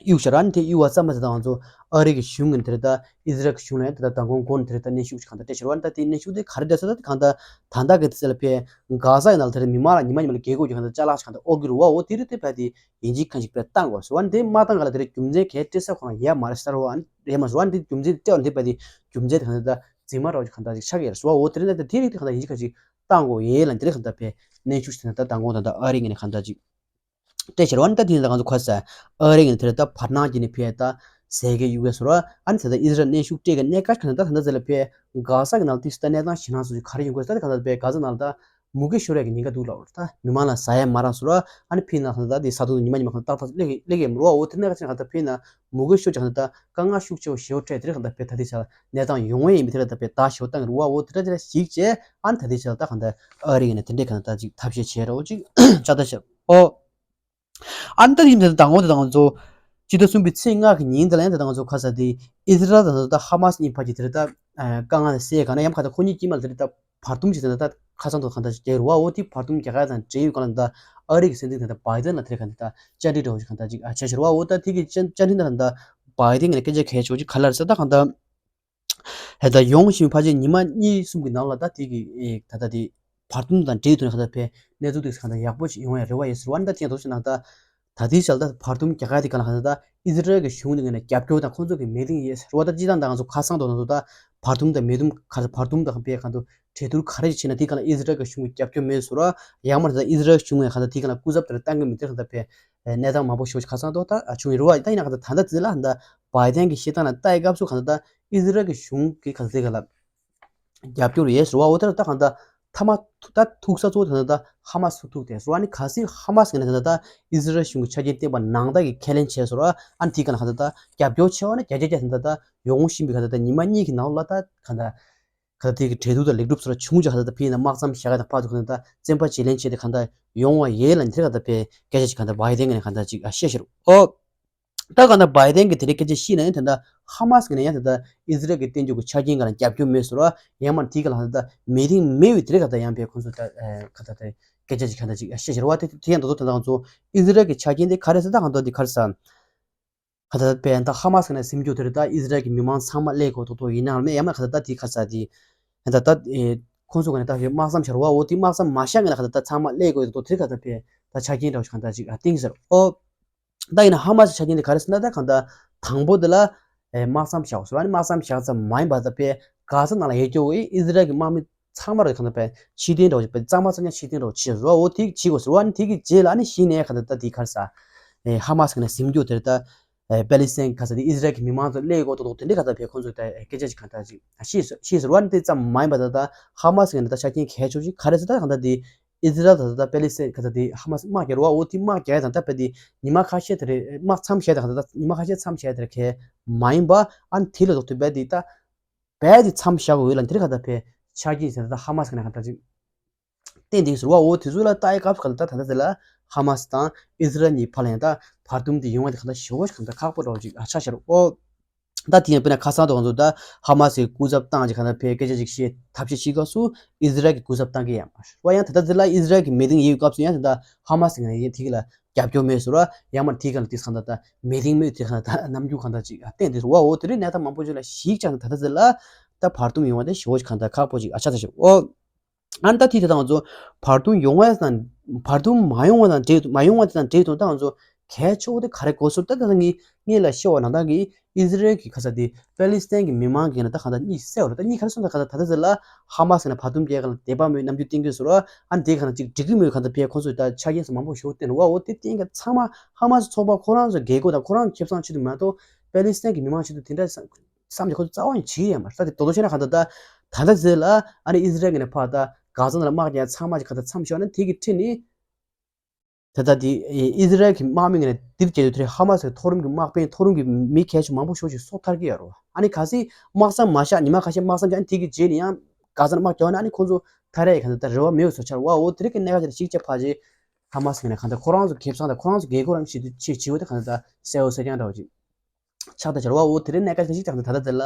གཡུག་ཤར་ཨ་ནི་དེ་གཡུག་བ་ཙམ་མ་ཟད་ད་ང་ཚོ་ཨ་རི་གི་གཞུང་གི་འདིར་ད་ཨི་ཟི་རལ་གི་གཞུང་ལ་ཡང་དེ་ད་མདང་དགོང་དགོང་དེར་ད་གནོན་ཤུགས་ཅིག་གང་ད་སྤྲད་ཤར་བ་ཨ་ནི་ད་དེ་གནོན་ཤུགས་དེ་ག་རེ་འདྲ་ས་ད་གང་ད་ད་ད་གི་དེ་ཚེ་ལ་ཕེ་གྷ་ཟ་ཡི་ནང་ལ་དེར་མི་མང་ལ་ཉི་མ་ཉི་མ་ལ་རྒྱལ་སྒོ་རྒྱུ་གང་ད་ཅ་ལག་ཅིག་གང་ད་ཨོ་གི་རུ་བ། འོ་དེ་རེད་དེ་ཕ་དེ་ཡིན་གཅིག་གང་ཞིག་ཕེ་བཏང་དགོས་ཟེར་བ་ཨ་ནི་དེ་མ་བཏང་ག་ལ་དེ་རེད་རྒྱུ་མཚན་གས་སྤྲད་ས་ཁོ་རང་ཡ་མ་རེད་ས་རུ་བ་ཨ་ནི་རེད་མ་ཟེར་བ་ཨ་ནི་དེ་རྒྱུ་མཚན་དེ་སྤྲད་བ་འདི་ཕ་དེ་རྒྱུ་མཚན་དེ་གང་ད་ད་རྫུན་མ་ར་བ་ཅིག་གང་ད་ཅིག་ཆགས་ཀྱི་ཡ་རེད་ཟེར་བ། འོ་དེ་རེད་ན་ད་དེ་རིགས་དེ་གང་ད་ཡིན་གཅིག་གང་ཞིག་བཏང་དགོས་ཡེ་ལ་འདི་རེད་གང་ད་ཕེ་གནོན་ཤུགས་ཅིག་དེ་ད་ད་མདང་དགོང་ད་ད་ཨ་རི་ངས་ནས་གང་ད་ཅིག་ སྤྲད་ཤར་བ་ནི་ད་དེ་ནི་ད་ང་ཚོ་ཁ་ས་ཨ་རི་གི་ནི་དེར་ད་བར་སྣང་གི་ནི་ཕེ་ད་ཟས་གི་ཡུག་གི་སོ་ར་ཨ་ནི་ད་ད་ཨི་ཟི་རལ་གནས་ཤུགས་སྤྲད་གི་གནས་ཀ་ག་ནི་ད་ད་ད་ཟེར་ལ་ཕེ་ག་ས་གི་ནང་དུས་སུ་ད་གནས་སྟངས་ཞེ་ན་སོ་ཅིག་ག་རེ་ཡོང་གི་ས་ད་ད་ཕེ་ག་ས་ནང་ད་མུ་གེ་ཤོར་ཡ་གི་ཉེན་ཁ་འདུག་ལ་ད་མི་མང་ལ་ཟ་ཡ་མ་རག་སོ་ར་ཨ་ནི་ཕེ་ན་ད་ད་དེ་ས་དུང་ཉི་མ་ཉི་མ་ག་ད་ཏག་ཏག་ལེགས་ལེགས་ཡ་མི་རུ་བ་འོ་དེ་ནས་ག་ཅི་ན་ད་ཕེ་ན་མུ་གེ་ཤོར་ཅིག་ག་ནི་ད་དཀའ་ངལ་ཤུགས་ཆེ་བ་ཞེ་བོ་འཕྲད་དེ་རེད་ག་ད་ཕེ་ད་དེ་ཆ་གནས་སྟངས་ཡོང་བ་ཡིན་མི་དེ་རེད་ད་ཕེ་ད་ཞེ་བོ་ད་གི་རུ་བ་འོ་དེ་ར་དེ་ར་ཞིག་ཅེ་ཨ་ནི་ད་དེ་ཆ་ད་ག་ད་ཨ་རི་གི་ནི་དེ་འདྲས་ག་ནི་ད་ཅིག་ཐབས་ཤེས་བྱས་ར་འོ་ཅིག་ཆ་ད་ཤར་ཨོ། ཨ་ནི་ད་ཡིན་ད་དང་པོ་དེ་དང་ཚོ་སྤྱི་ཟླ་གསུམ་པའི་ཚེས་ལྔ་གི་ཉིན་དེ་ལ་ཡང་དེ་དང་ཚོ་ཁ་ས་དེ་ཨི་ཟི་རལ་དང་ད་ཧ་མ་སི་གཉིས་བར་གྱི་དེ་རེད་ད་དཀའ་ངལ་སེལ་ག་ན་ཡང་ཁ་ད་ཁོ་གཉིས་དཀྱིལ་མ་དེ་རེད་ད་བར་འདུམ་ཞིག་དེ་ད་ཁ་སང་དུ་ག་ད་རྒྱག་རུ་བ་འོ་དེ་བར་འདུམ་རྒྱག་ཡ་དང་འབྲེལ་ཡོད་ག་ལ་ད་ཨ་རི་གི་སྲིད་འཛིན་དེ་ད་བྷའི་ཏན་ལ་དེ་རེད་ག་ད་བཅར་འདྲི་འདྲ་བོ་ཞིག་ག་ད་ཅིག་ཨ་བྱས་ཤར་བ་འོ་ད་དེ་གི་བཅར་འདྲི་ད་ད་བྷའི་ཏན་གི་སྐད་ཆ་གལ་ཆེ་བོ་ཅིག་ག་ལ་རེད་ད་ག་ད། ཧེ་ད་ཡོང་བཞིན་ཕལ་ཆེར་ཉི་མ་གཉིས་གསུམ་གྱི་ནང་ལ་ད་དེ་གི་ཨེ་ད་ད་དེ་བར་འདུམ་དང་འབྲེལ་ཐོག་ནས་ག་ད་ཕེ་གནས་ཚུལ་དེ་ག་ད་ཡག་པོ་ཞིག་ཡོང་ཡ་རེ་བ་ཡོད་ཟེར་བ་ནི་ད་དེ་ཡང་དོ་ཞིག་ན་ད་ད་དེ་ཞལ་ད་བར་འདུམ་རྒྱག་ཡ་དེ་ག་ལ་ག་ད་ད་ཨི་ཟི་རལ་གི་གཞུང་དེ་ངོས་ནས་རྒྱབ་སྐྱོར་དང་ཁོང་ཚོ་གི་མི་ཏིང་ཡོད་ཟེར་བ་ད་སྤྱི་བཏང་ད་ང་ཚོ་ཁ་སང་དོ་ན་ཚོ་ད་བར་འདུམ་དང་མི་འདུམ་ག་ད་བར་འདུམ་དང་ཕེ་ག་ད་གྲོས་བསྡུར་ག་རེ་ཞིག་བྱས་ན་དེ་ག་ལ་ཨི་ཟི་རལ་གི་གཞུང་གི་རྒྱབ་སྐྱོར་མེད་ཟེར་བ་ཡང་མ་ད་ཨི་ཟི་རལ་གཞུང་ངོས་ག་ད་དེ་ག་ལ་སྐུ་ཚབ་དེར་བཏང་གི་མི་དེ་ག་ད་ཕེ་གནས་སྟངས་མང་པོ་ཞིག་ཁ་སང་དོ་ད་བྱུང་ཡོད་རེད་བ། ད་ཡིན་ན་ག་ད་ད་ད་ཙི་ལ་ད་བྷའི་ཏན་གི་བཤད་སྟངས་ལ་ལྟ་ཡི་སྐབས་སུ་ག་ད་ད་ཨི་ཟི་རལ་གི་གཞུང་གི་ག་ཚོད་ག་ལ་རྒྱབ་སྐྱོར་ཡོད་ཟེར་བ་འོ་ད་ད་ག་ད་ཐ་མ་ད་ཐུག་ས་གཙོ་བོ་ད་ད་ཧ་མ་སི་ཐུག་ཐུག་དེ་ཟེར་བ་ནི་གལ་སྲིད་ཧ་མ་སི་གི་ནས་ད་ད་ཨི་ཟི་རལ་གཞུང་གི་ཆ་རྐྱེན་བསྟན་པ་ནང་ལྟར་གི་ཁས་ལེན་བྱས་ཟེར་བ་ཨ་ནི་དེ་ག་ལ་ག་ད་ད་རྒྱབ་སྐྱོར་བྱས་བ་ནི་བརྒྱ་ཆ་བརྒྱ་ད་ད་ཡོང་བཞིན་པའི་ག་ད་ད་ཉི་མ་གཉིས་ཀྱི་ནང་ལ་ད་ག་ད། ག་ད་དེ་གི་གྲོས་བསྡུར་དང་ལེགས་གྲུབ་སོགས་ལ་བྱུང་ཅིག་ག་ད་ད་ཕེ་ཡིན་ན་དམག་མཚམས་བཞག་ག་ད་ཕར་ཚུར་ག་ད་བཙན་པ་བརྗེ་ལེན་བྱས་ཏེ་ག་ད་ཡོང་བ་ཡས་ལ་འདིར་ག་ད་ཕེ་སྐད་ཆ་ཅིག་ག་ད་བྷའི་ཏན་གི་ནས་ག་ད་ཅིག་ཨ་བཤད་ཤར་ཨོ། ད་ག་ད་བྷའི་ཏན་གི་དེ་རིང་སྐད་ཆ་བཤད་ན་ཡང་ད་ད་ཧ་མ་སི་གི་ནས་ཡང་ད་ད་ཨི་ཟི་རལ་གི་བསྟན་འགྱུར་གི་ཆ་རྐྱེན་ག་ལ་རྒྱབ་སྐྱོར་མེད་ཟེར་བ་ཡང་མ་དེ་ག་ལ་ད་ད་མི་རིང་མེད་པའི་དེ་རིང་ག་ད་ཡང་ཕེ་ཁོང་ཚོ་ད་ག་ད་ད་སྐད་ཆ་ཅིག་ག་ད་ཅིག་ཨ་བཤད་ཤར་བ་དེ་དེ་ཡང་ད་དོ་ད་ད་ང་ཚོ་ཨི་ཟི་རལ་གི་ཆ་རྐྱེན་དེ་ག་རེ་ཟེར་ད་ག་ད་དེ་ག་རེ་ཟེར། ག་ད་ད་པའི་ད་ཧ་མ་སི་གི་ནས་སེམས་སྐྱོ་དེར་ད་ཨི་ཟི་རལ་གྱི་མི་མང་ཚང་མ་སླེབས་དགོས་ཐོག་ཐོག་ཡིན་ནའང་མེད་ཡང་མ་ག་ད་ད་དེ་ཁ་ས་དེ་ད་ད་ཨེ་ཁོང་ཚོ་ག་ནས་ད་དམག་མཚམས་བཞག་རུ་བ་འོ་དེ་དམག་མཚམས་མ་བཞག་གི་ན་ག་ད་ད་ཚང་མ་སླེབས་དགོས་ཐོག་དེར་ག་ད་པའི་ད་ཆ་རྐྱེན་འདྲ་བོ་ཞིག་ག་ད་ཅིག་ཨ་ཏིང་ཟེར་ཨོ། ད་ཡིན་ན་ཧ་མ་སི་ཆ་རྐྱེན་དེ་ག་རེ་ཟེར་ན་ད་ག་ད་དང་པོ་དེ་ལ་ཨེ་དམག་མཚམས་བཞག་ཟེར་བ་ནི་དམག་མཚམས་བཞག་ཙམ་མ་ཡིན་པ་ད་པའི་ག་ས་ནང་ལ་ཡོད་རྒྱུ་བོ་ཨི་ཟི་རལ་གྱི་དམག་མི་ཚང་མར་གང་ལྟར་པའི་ཕྱིར་འཐེན་འདྲ་བོ་ཅིག་པའི་གཙང་མ་གཙང་རྐྱང་ཕྱིར་འཐེན་འདྲ་བོ་བྱས་རོ། འོ་དེ་བྱེད་དགོས་ཟེར་བ་ནི་དེ་གི་རྗེས་ལ་ཨ་ནི་གཞི་ནས་གང་ལྟར་ད་དེ་ག་རེ་ཟ། ཨེ་ཧ་མ་སི་གི་ནས་ཟིན་རྒྱུ་དེར་ད། ཨེ་པེ་ལི་སི་ཐན་ག་ས་དེ་ཨི་ཟི་རལ་གྱི་མི་མང་ཚོ་སླེབས་དགོས་ཏོག་ཏོག་དེ་འདྲའི་ག་ད་བས་ཁོང་ཚོས་ད་སྐད་ཆ་ཅིག་གང་ལྟར་ཅིག་ཤེས་ཤེས་ཟེར་བ་ནི་དེ་ཙམ་མ་ཡིན་པ་ད་ད་ཧ་མ་སི་གི་ནས་ད་ཆ་རྐྱེན་གལ་ཆེ་ཤོས་ཅིག་ག་རེ་ཟེར་ད་གང་ལྟར་དེ་ཨི་ཟི་རལ་ད་ད་པེ་ལི་སི་ཐན་ག་ས་དེ་ཧ་མ་སི་དམག་རྒྱག་རོ་བ་འོ་དེ་དམག་རྒྱག་ཡ་དང་ད་བས་དེ་ཉི་མ་ཁ་ཤས་དེ་རེད་དམག་མཚམས་བཞག་ད་གང་ལྟར་ད་ཉི་མ་ཁ་ཤས་མཚམས་བཞག་དེ་རེད་གལ་མ་ཡིན་པ་ཨ་ནི་དེ་ལ་ཐོག་ཏུ་བས་དེ་ད། རྦད་དེ་མཚམས་བཞག་དགོས་ཡོད་ལ་འདིར་ག་ད་ཕེ་ཆ་རྐྱེན་ཟེར་ད་ཧ་མ་སི་གི་ནས་ག་ད་ཅིག་བསྟན་འདུག་ཟེར་བ་འོ་དེ་ཚོ་ལ་ལྟ་ཡི་སྐབས་སུ་ག་ད་ད་ད་ཟེར་ལ་ཧ་མ་སི་དང་ཨི་ཟི་རལ་གཉིས་བར་ལ་ཡང་ད་བར་འདུམ་དེ་ཡོང་བ་དེ་ག་ད་ཞེ་བོ་ཞིག་ག་ད་ཁག་པོ་འདྲ་བོ་ཅིག་ཨ་ཆ་ཤར་འོ། ད་དེ་ཡང་དཔེར་ན་ཁ་སང་དུ་ང་ཚོ་ད་ཧ་མ་སི་གི་སྐུ་ཚབ་བཏང་ཅིག་ག་ད་ཕེ་སྐད་ཆ་ཅིག་བཤད་ཐབས་ཤེས་བྱེད་སྐབས་སུ་ཨི་ཟི་རལ་གྱི་སྐུ་ཚབ་བཏང་གི་ཡང་མ་རེད་བ། ཡང་ད་ད་ཟེར་ལ་ཨི་ཟི་རལ་གྱི་མི་ཏིང་ཡོད་སྐབས་སུ་ཡང་ད་ཧ་མ་སི་གི་ནས་ཡིན་དེ་གི་ལ་རྒྱབ་སྐྱོར་མེད་ཟེར་བ་ཡང་མ་དེ་ག་ལ་དེ་གང་ད་ད་མི་རིང་མོད་དེ་གང་ད་ད་རྣམ་འགྱུར་གང་ད་ཅིག་བསྟན་དེ་ཟེར་བ་འོ་དེ་རིང་གནས་སྟངས་མང་པོ་ཅིག་ལ་གཞིགས་ཀྱང་ད་ད་ཟེར་ལ་ད་བར་འདུམ་ཡོང་བ་དེ་ཞེ་བོ་ཞིག་གང་ད་ཁག་པོ་ཅིག་ཨ་ཆ་ད་ཞེ་འོ། ཨ་ད་དེ་དེ་དང་ཚོ་བར་འདུམ་ཡོང་བ་དང་བར་འདུམ་མ་ཡོང་བ་དང་འབྲེལ་མ་ཡོང་བ་དེ་དང་འབྲེལ་དང་ད་ཚོ་གལ་ཆེ་བོ་དེ་ག་རེ་གོ་སོང་ད་ད་ངས་ངས་ལ་ཤེས་བ་ན་ད་གི་ཨི་ཟི་རལ་གི་ཁ་ས་དེ་པེ་ལི་སི་ཐན་གི་མི་མང་གི་ན་ད་གང་ད་གཉིས་བསད་བ་རེད། ད་གཉིས་ག་རེ་སོང་ད་གང་ད་ད་ད་ཟེར་ལ་ཧ་མ་སི་ན་བར་འདུམ་རྒྱལ་ཁ་ལ་དད་པ་མོས་རྣམ་འགྱུར་བསྟན་གྱི་ཟེར་བ་ཨ་ནི་དེ་ག་ན་ཅིག་འགྲིག་གི་མོས་ག་ད་ཕེ་ཁོང་ཚོས་ད་ཆ་རྐྱེན་སོགས་མང་པོ་ཞིག་བསྟན་བ་འོ་དེ་བསྟན་ག་ཚང་མ་ཧ་མ་སི་ཚོགས་པ་ཁོ་རང་ཚོ་རྒྱལ་ཁབ་དང་ཁོ་རང་ཁེ་བཟང་ཆེད་དུ་མ་གཏོགས་པེ་ལི་སི་ཐན་གྱི་མི་མང་ཆེད་དུ་དེ་འདྲ་བསམ་གྱི་ཁོ་ཚོ་རྩ་བ་ནས་བྱེད་ཀྱི་ཡོད་མ་རེད། ད་དེ་དོ་དོ་བྱས་ན་ག་ད་ད་ད་ད་ཟེར་ལ་ཨ་ནི་ཨི་ཟི་རལ་གྱི་ནས་ཕར་ད་ག་ས་ན་ལ་དམག་རྒྱག་ཚང་མ་ཅིག་ག་ད་མཚམས་བཞག་ན་དེ་གི་ཁྲིད་ནི། ད་ལྟ་དེ་ཨི་ཟི་རལ་གྱི་དམག་མི་ངོས་ནས་དེབ་སྐྱེལ་དུས་དེར་ཧ་མ་སི་མཐོ་རིམ་གྱི་དམག་དཔོན་མཐོ་རིམ་གྱི་མི་གལ་ཆེ་མང་པོ་ཤོས་ཤིག་སྲོག་ཐར་གྱི་ཡོད་རེད། ཨ་ནི་གལ་སྲིད་དམག་མཚམས་མ་བཞག་ཉི་མ་ཁ་ཤས་དམག་མཚམས་བཞག་ཨ་ནི་དེ་གི་རྗེས་ནས་ཡང་ག་ས་ན་དམག་རྒྱག་ན་ཨ་ནི་ཁོང་ཚོ་ཐར་ཡས་ག་ད་ལྟ་རེ་བ་མེད་པ་བཟོ་འཆར་བ་འོ་དེ་རིགས་ཀྱི་གནད་འགག་ཅིག་ལ་གཞིགས་བྱས་ཕར་རྗེས་ཧ་མ་སི་ངོས་ནས་ག་ད་ཁོ་རང་ཚོ་ཁེ་བཟང་དང་ཁོ་རང་ཚོ་རྒྱལ་ཁབ་རང་གི་ཆེད་དུ་ཆེད་བྱེད་འོ་དེ་ག་ད་གསལ་བོ་གསལ་རྐྱང་འདྲ་བོ་ཅིག་ཆགས་ད་འཆར་བ་འོ་དེ་རིགས་གནད་འགག་ཅིག་ལ་གཞིགས་བྱས་ད་ད་ལྟ་ལ་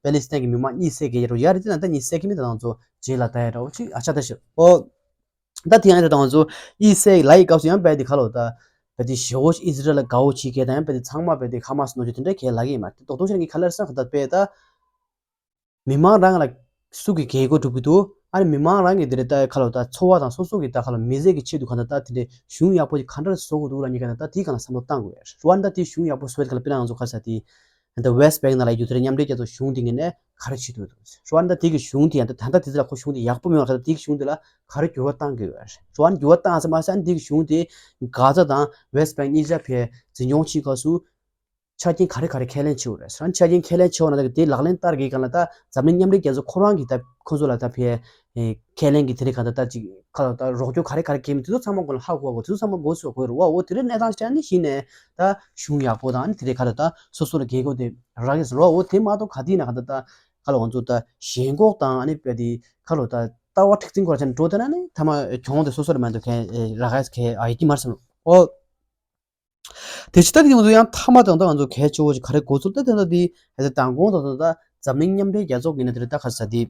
པེ་ལི་སི་ཐན་གྱི་མི་མང་གཉིས་བསད་གི་ཡོད་རེད། ཡ་རེད་དེ་ན་ད་གཉིས་བསད་གི་མི་དེ་དང་ཚོ་རྗེས་ལ་ད་ཡ་འདྲ་བོ་ཅིག་ཨ་ཆགས་ད་འཆར་འོ། ད་དེ་ཡང་དེ་དང་ཚོ་ཨི་སའི་ལའི་སྐབས་སུ་ཡང་བས་དེ་ཁ་ལོ་ད་བས་དེ་ཞེ་བོ་ཨི་སི་རལ་ལ་དགའ་བོ་བྱེད་མཁན་དང་ཡང་བས་དེ་ཚང་མ་བས་དེ་ཧ་མ་སི་ནོར་འཁྲུལ་དེ་འདྲ་གས་ལབ་ཀྱི་ཡོད་མ་རེད། དོག་དོག་བྱས་ན་ངས་ག་ལེར་བསམ་ག་ད་བས་ད་མི་མང་རང་ལ་སུ་གི་རྒྱལ་སྒོ་སྒྲུབ་ཀྱི་འདུག་ཨ་ནི་མི་མང་རང་གི་དེ་རེད་ད་ཁ་ལོ་ད་འཚོ་བ་དང་སོ་སོ་གི་ད་ཁ་ལོ་མི་ཚེ་གི་ཆེད་དུ་ག་ད་ད་དེ་འདྲའི་གཞུང་ཡག་པོ་ཅིག་ག་འདྲ་བཟོ་དགོས་འདུག་ལབ་ནས་ག་ད་ད་དེའི་སྒང་ལ་བསམ་བློ་བཏང་དགོས་ཡ་རེད་བ། ད་དེ་གཞུང་ཡག་པོ་བཟོས་ད་ཁ་ལ་དཔེར་ན་ང་ཚོ་ག་ས་དེ། ད་West Bank་ནང་ལ་ཡོད་དེ་མཉམ་འབྲེལ་རྒྱལ་ཚོགས་གཞུང་དེ་ངོས་ནས་ག་རེ་བྱེད་ཐུབ་འདུག་ཟེར་བ་ནི། ད་དེ་གི་གཞུང་དེ་ཡང་ད་ད་ལྟ་དེ་ཚོ་ལ་ཁོ་གཞུང་དེ་ཡག་པོ་མེད་པ་ཁ་ད་དེ་གི་གཞུང་དེ་ལ་ག་རེ་འགྱུར་བ་གཏང་དགོས་པ་རེད་ཟེར་བ་ནི། འགྱུར་བ་གཏང་ཟེར་མ་ཟད་ཨ་ནི་དེ་གི་གཞུང་དེ་གྷ་ཛ་དང་West Bank་གཉིས་ཆ་ཕར་འཛིན་སྐྱོང་བྱེད་སྐབས་སུ། ཆ་རྐྱེན་ག་རེ་ག་རེ་ཁས་ལེན་བྱེད་དགོས་རེད་ཟེར་ན། ཆ་རྐྱེན་ཁས་ལེན་བྱེད་དགོས་ན་ད་དེ་ལག་ལེན་བསྟར་དགོས་གང་ལ་ད་འཛམ་གླིང་མཉམ་འབྲེལ་རྒྱལ་ཚོགས་ཁོ་རང་གིས་ད་ཁོ་ཚོ་ལ་ད་ཕར་ཨེ་ཁས་ལེན་གྱི་དེ་རིགས་གང་ལྟར་ད་ཅིག་ཁ་ལ་ད་རོགས་སྐྱོར་ག་རེ་ག་རེ་དགོས་མིན་དེ་ཚོ་ཚང་མ་མགོ་ལ་ཧ་གོ་དགོས། དེ་ཚོ་ཚང་མ་མགོ་ཚོས་དགོས་རེད་བ། འོ་དེ་རིགས་གནས་སྟངས་ཤིག་ནི་གཞི་ནས་ད་གཞུང་ཡག་པོ་དང་ཨ་ནི་དེ་རིགས་ག་ལ་ད་སོ་སོ་ལ་དགོས་མཁོ་དེ་རག་གི་ཟེར་བ། འོ་དེ་མ་གཏོགས་ག་དུས་ན་གང་ལྟར་ད་ག་ལ་ང་ཚོ་ད་ཞེན་ཁོག་དང་ཨ་ནི་དཔེ་དེ་ག་ལ་ད་ལྟ་བ་མཁྲེགས་འཛིན་སྐོར་ཆ་ནས་འགྲོ་དེ་ན་ནི་ཐ་མ་གྱོང་དེ་སོ་སོ་ལ་མ་གཏོགས་གང་རག་ག་གལ་ཨ་ཡོད་ཀྱི་མ་རེད་བསམ། འོ། དེ་ཕྱི་ད་དེ་ང་ཚོ་ཡང་མཐའ་མ་དང་ད་ང་ཚོ་གལ་ཆེ་བོ་ཞིག་ག་རེ་འགོ་ཚུགས་ད་དེ་ད་དེ་ད་མདང་དགོང་དང་ད་འཛམ་གླིང་མཉམ་འབྲེལ་རྒྱལ་ཚོགས་ཀྱི་ནས་དེ་རེད་ད་ག་ས་དེ་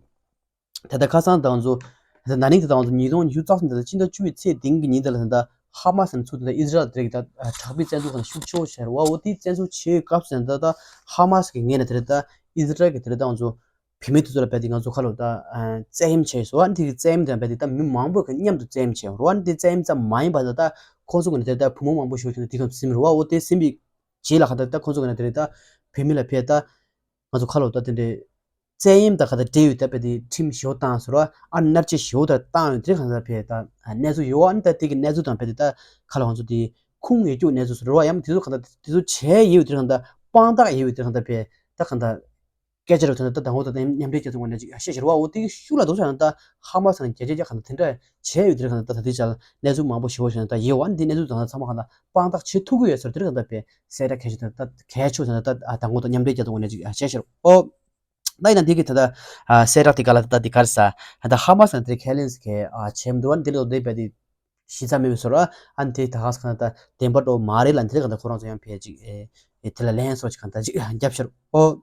ད་ད་ཁ་སང་ད་ང་ཚོ་ད་ན་ནིང་ད་ད་ང་ཚོ་ཉིས་སྟོང་ཉི་ཤུ་རྩ་གསུམ་ད་ད་ཕྱི་ཟླ་བཅུ་པའི་ཚེས་བདུན་གྱི་ཉིན་དེ་ལ་ད་ཧ་མ་སི་ནས་ཚུགས་ད་ཨི་ཟི་རལ་དེ་རིགས་ད་དྲག་པོའི་བཙན་འཛུལ་ཁང་ཤུགས་ཆེ་བོ་བྱས་རེད་བ། འོ་དེའི་བཙན་འཛུལ་བྱེད་སྐབས་སུ་ད་ད་ཧ་མ་སི་གི་ངོས་ནས་དེ་རེད་ད་ཨི་ཟི་རལ་གྱི་དེ་རེད་ད་ང་ཚོ་བུད་མེད་དེ་ཚོ་ལ་རྦད་དེ་ང་ཚོ་ཁ་ལོ་ད་བཙན་གཡེམ་བྱས་སོང་། ཨ་ནི་དེ་གི་བཙན་གཡེམ་དང་རྦད་དེ་ད་མི་མང་པོ་གི་མཉམ་དུ་བཙན་གཡེམ་བྱས་རོ། ཨ་ནི་དེ་བཙན་གཡེམ་ཙམ་མ་ཡིན་པ་ད་ད་ཁོང་ཚོ་གི་ནས་དེ་ད་བུ་མོ་མང་པོ་ཞིག་ཡོད་ཀྱི་ན་དེ་ག་ཟིན་རོ། འོ་དེ་ཟིན་པའི་རྗེས་ལ་ཁ་ད་ད་ཁོང་ཚོ་གི་ནས་དེ་རེད་ད་བུད་མེད་ལ་ཕེ་ད་ང་ཚོ་ཁ་ལོ་ད་དེ་འདྲའི་བཙན་གཡེམ་དང་ཁ་ད་འབྲེལ་ཡོད་ད་རྦད་དེ་ཁྲིམས་ཞིག་བཏང་སོང་རོ། ཨ་ནི་མནར་གཅོད་ཞིག་ད་བཏང་ཡོད་དེ་ག་ད་ཕེ་ད་གནས་ཚུལ་ཡོད། ཨ་ནི་ད་དེ་གི་གནས་ཚུལ་དང་རྦད་དེ་ད་ཁ་ལོ་ང་ཚོ་དེ་ཁུངས་ཡོད་རྒྱུ་གནས་ཚུལ་སོ་རོ། ཡང་དེ་ཚོ་ག་ད་དེ་ཚོ་བྱས་ཡོད་དེ་ག་ད་དཔང་རྟགས་ཡོད་དེ་ག་ད་ཕེ་ད་ག་ད་སྐད་ཆ་རེ་ཐོན་ན་ད་དང་པོ་ད་མཉམ་འབྲེལ་རྒྱལ་ཚོགས་ངོས་ནས་ཅིག་བཤད་ཤེར་བ། འོ་དེ་གི་ཤུགས་ལ་འདུག་ཟེར་ན་ད་ཧ་མ་སི་ནས་རྒྱ་ཆེ་རྒྱ་ག་ད་དེ་འདྲ་བྱས་ཡོད་དེ་ག་ད་ད་དེ་ཆ་ལ་གནས་ཚུལ་མང་པོ་ཞིག་བཤད་ན་ད་ཡེ་བ་འདི་གནས་ཚུལ་དང་ད་ཚང་མ་ག་ད་དཔང་རྟགས་བྱེད་ཐུབ་ཀྱི་ཡོད་ཟེར་དེ་རིགས་ག་ད་པའི་གསལ་བསྒྲགས་གལ་ཆེ་ད་ད་གལ་ཆེ་ཟེར་ན་ད་དང་པོ་ད་མཉམ་འབྲེལ་རྒྱལ་ཚོགས་ངོས་ནས་ཅིག་བཤད་ཤེར། ཨོ། ད་ཡིན་ན་འདི་གི་ད་ལྟ་གསལ་བསྒྲགས་དེ་ག་ལ་ད་ལྟ་འདི་ག་རེ་ཟ་ད་ཧ་མ་སི་ནས་དེ་ཁས་ལེན་ཟེར་གི་བྱས་མི་འདུག་ཨ་འདི་ལ་འདི་བས་དེ་གཞི་རྩ་མེད་པའི་བཟོ་འདྲ། ཨ་ནི་དེ་ད་ག་ས་གང་ལྟར་བདེན་པ་འགྲོ་མ་རེད་ལ། འདི་ལ་གང་ལྟར་ཁོ་རང་ཚོ་ཡང་ཕལ་ཅིག་ཨེ་ཨེ་དེ་ལ་ལན་སོགས་ཅིག་གང་ལྟར་ཅིག་རྒྱབ་ཤར། ཨོ།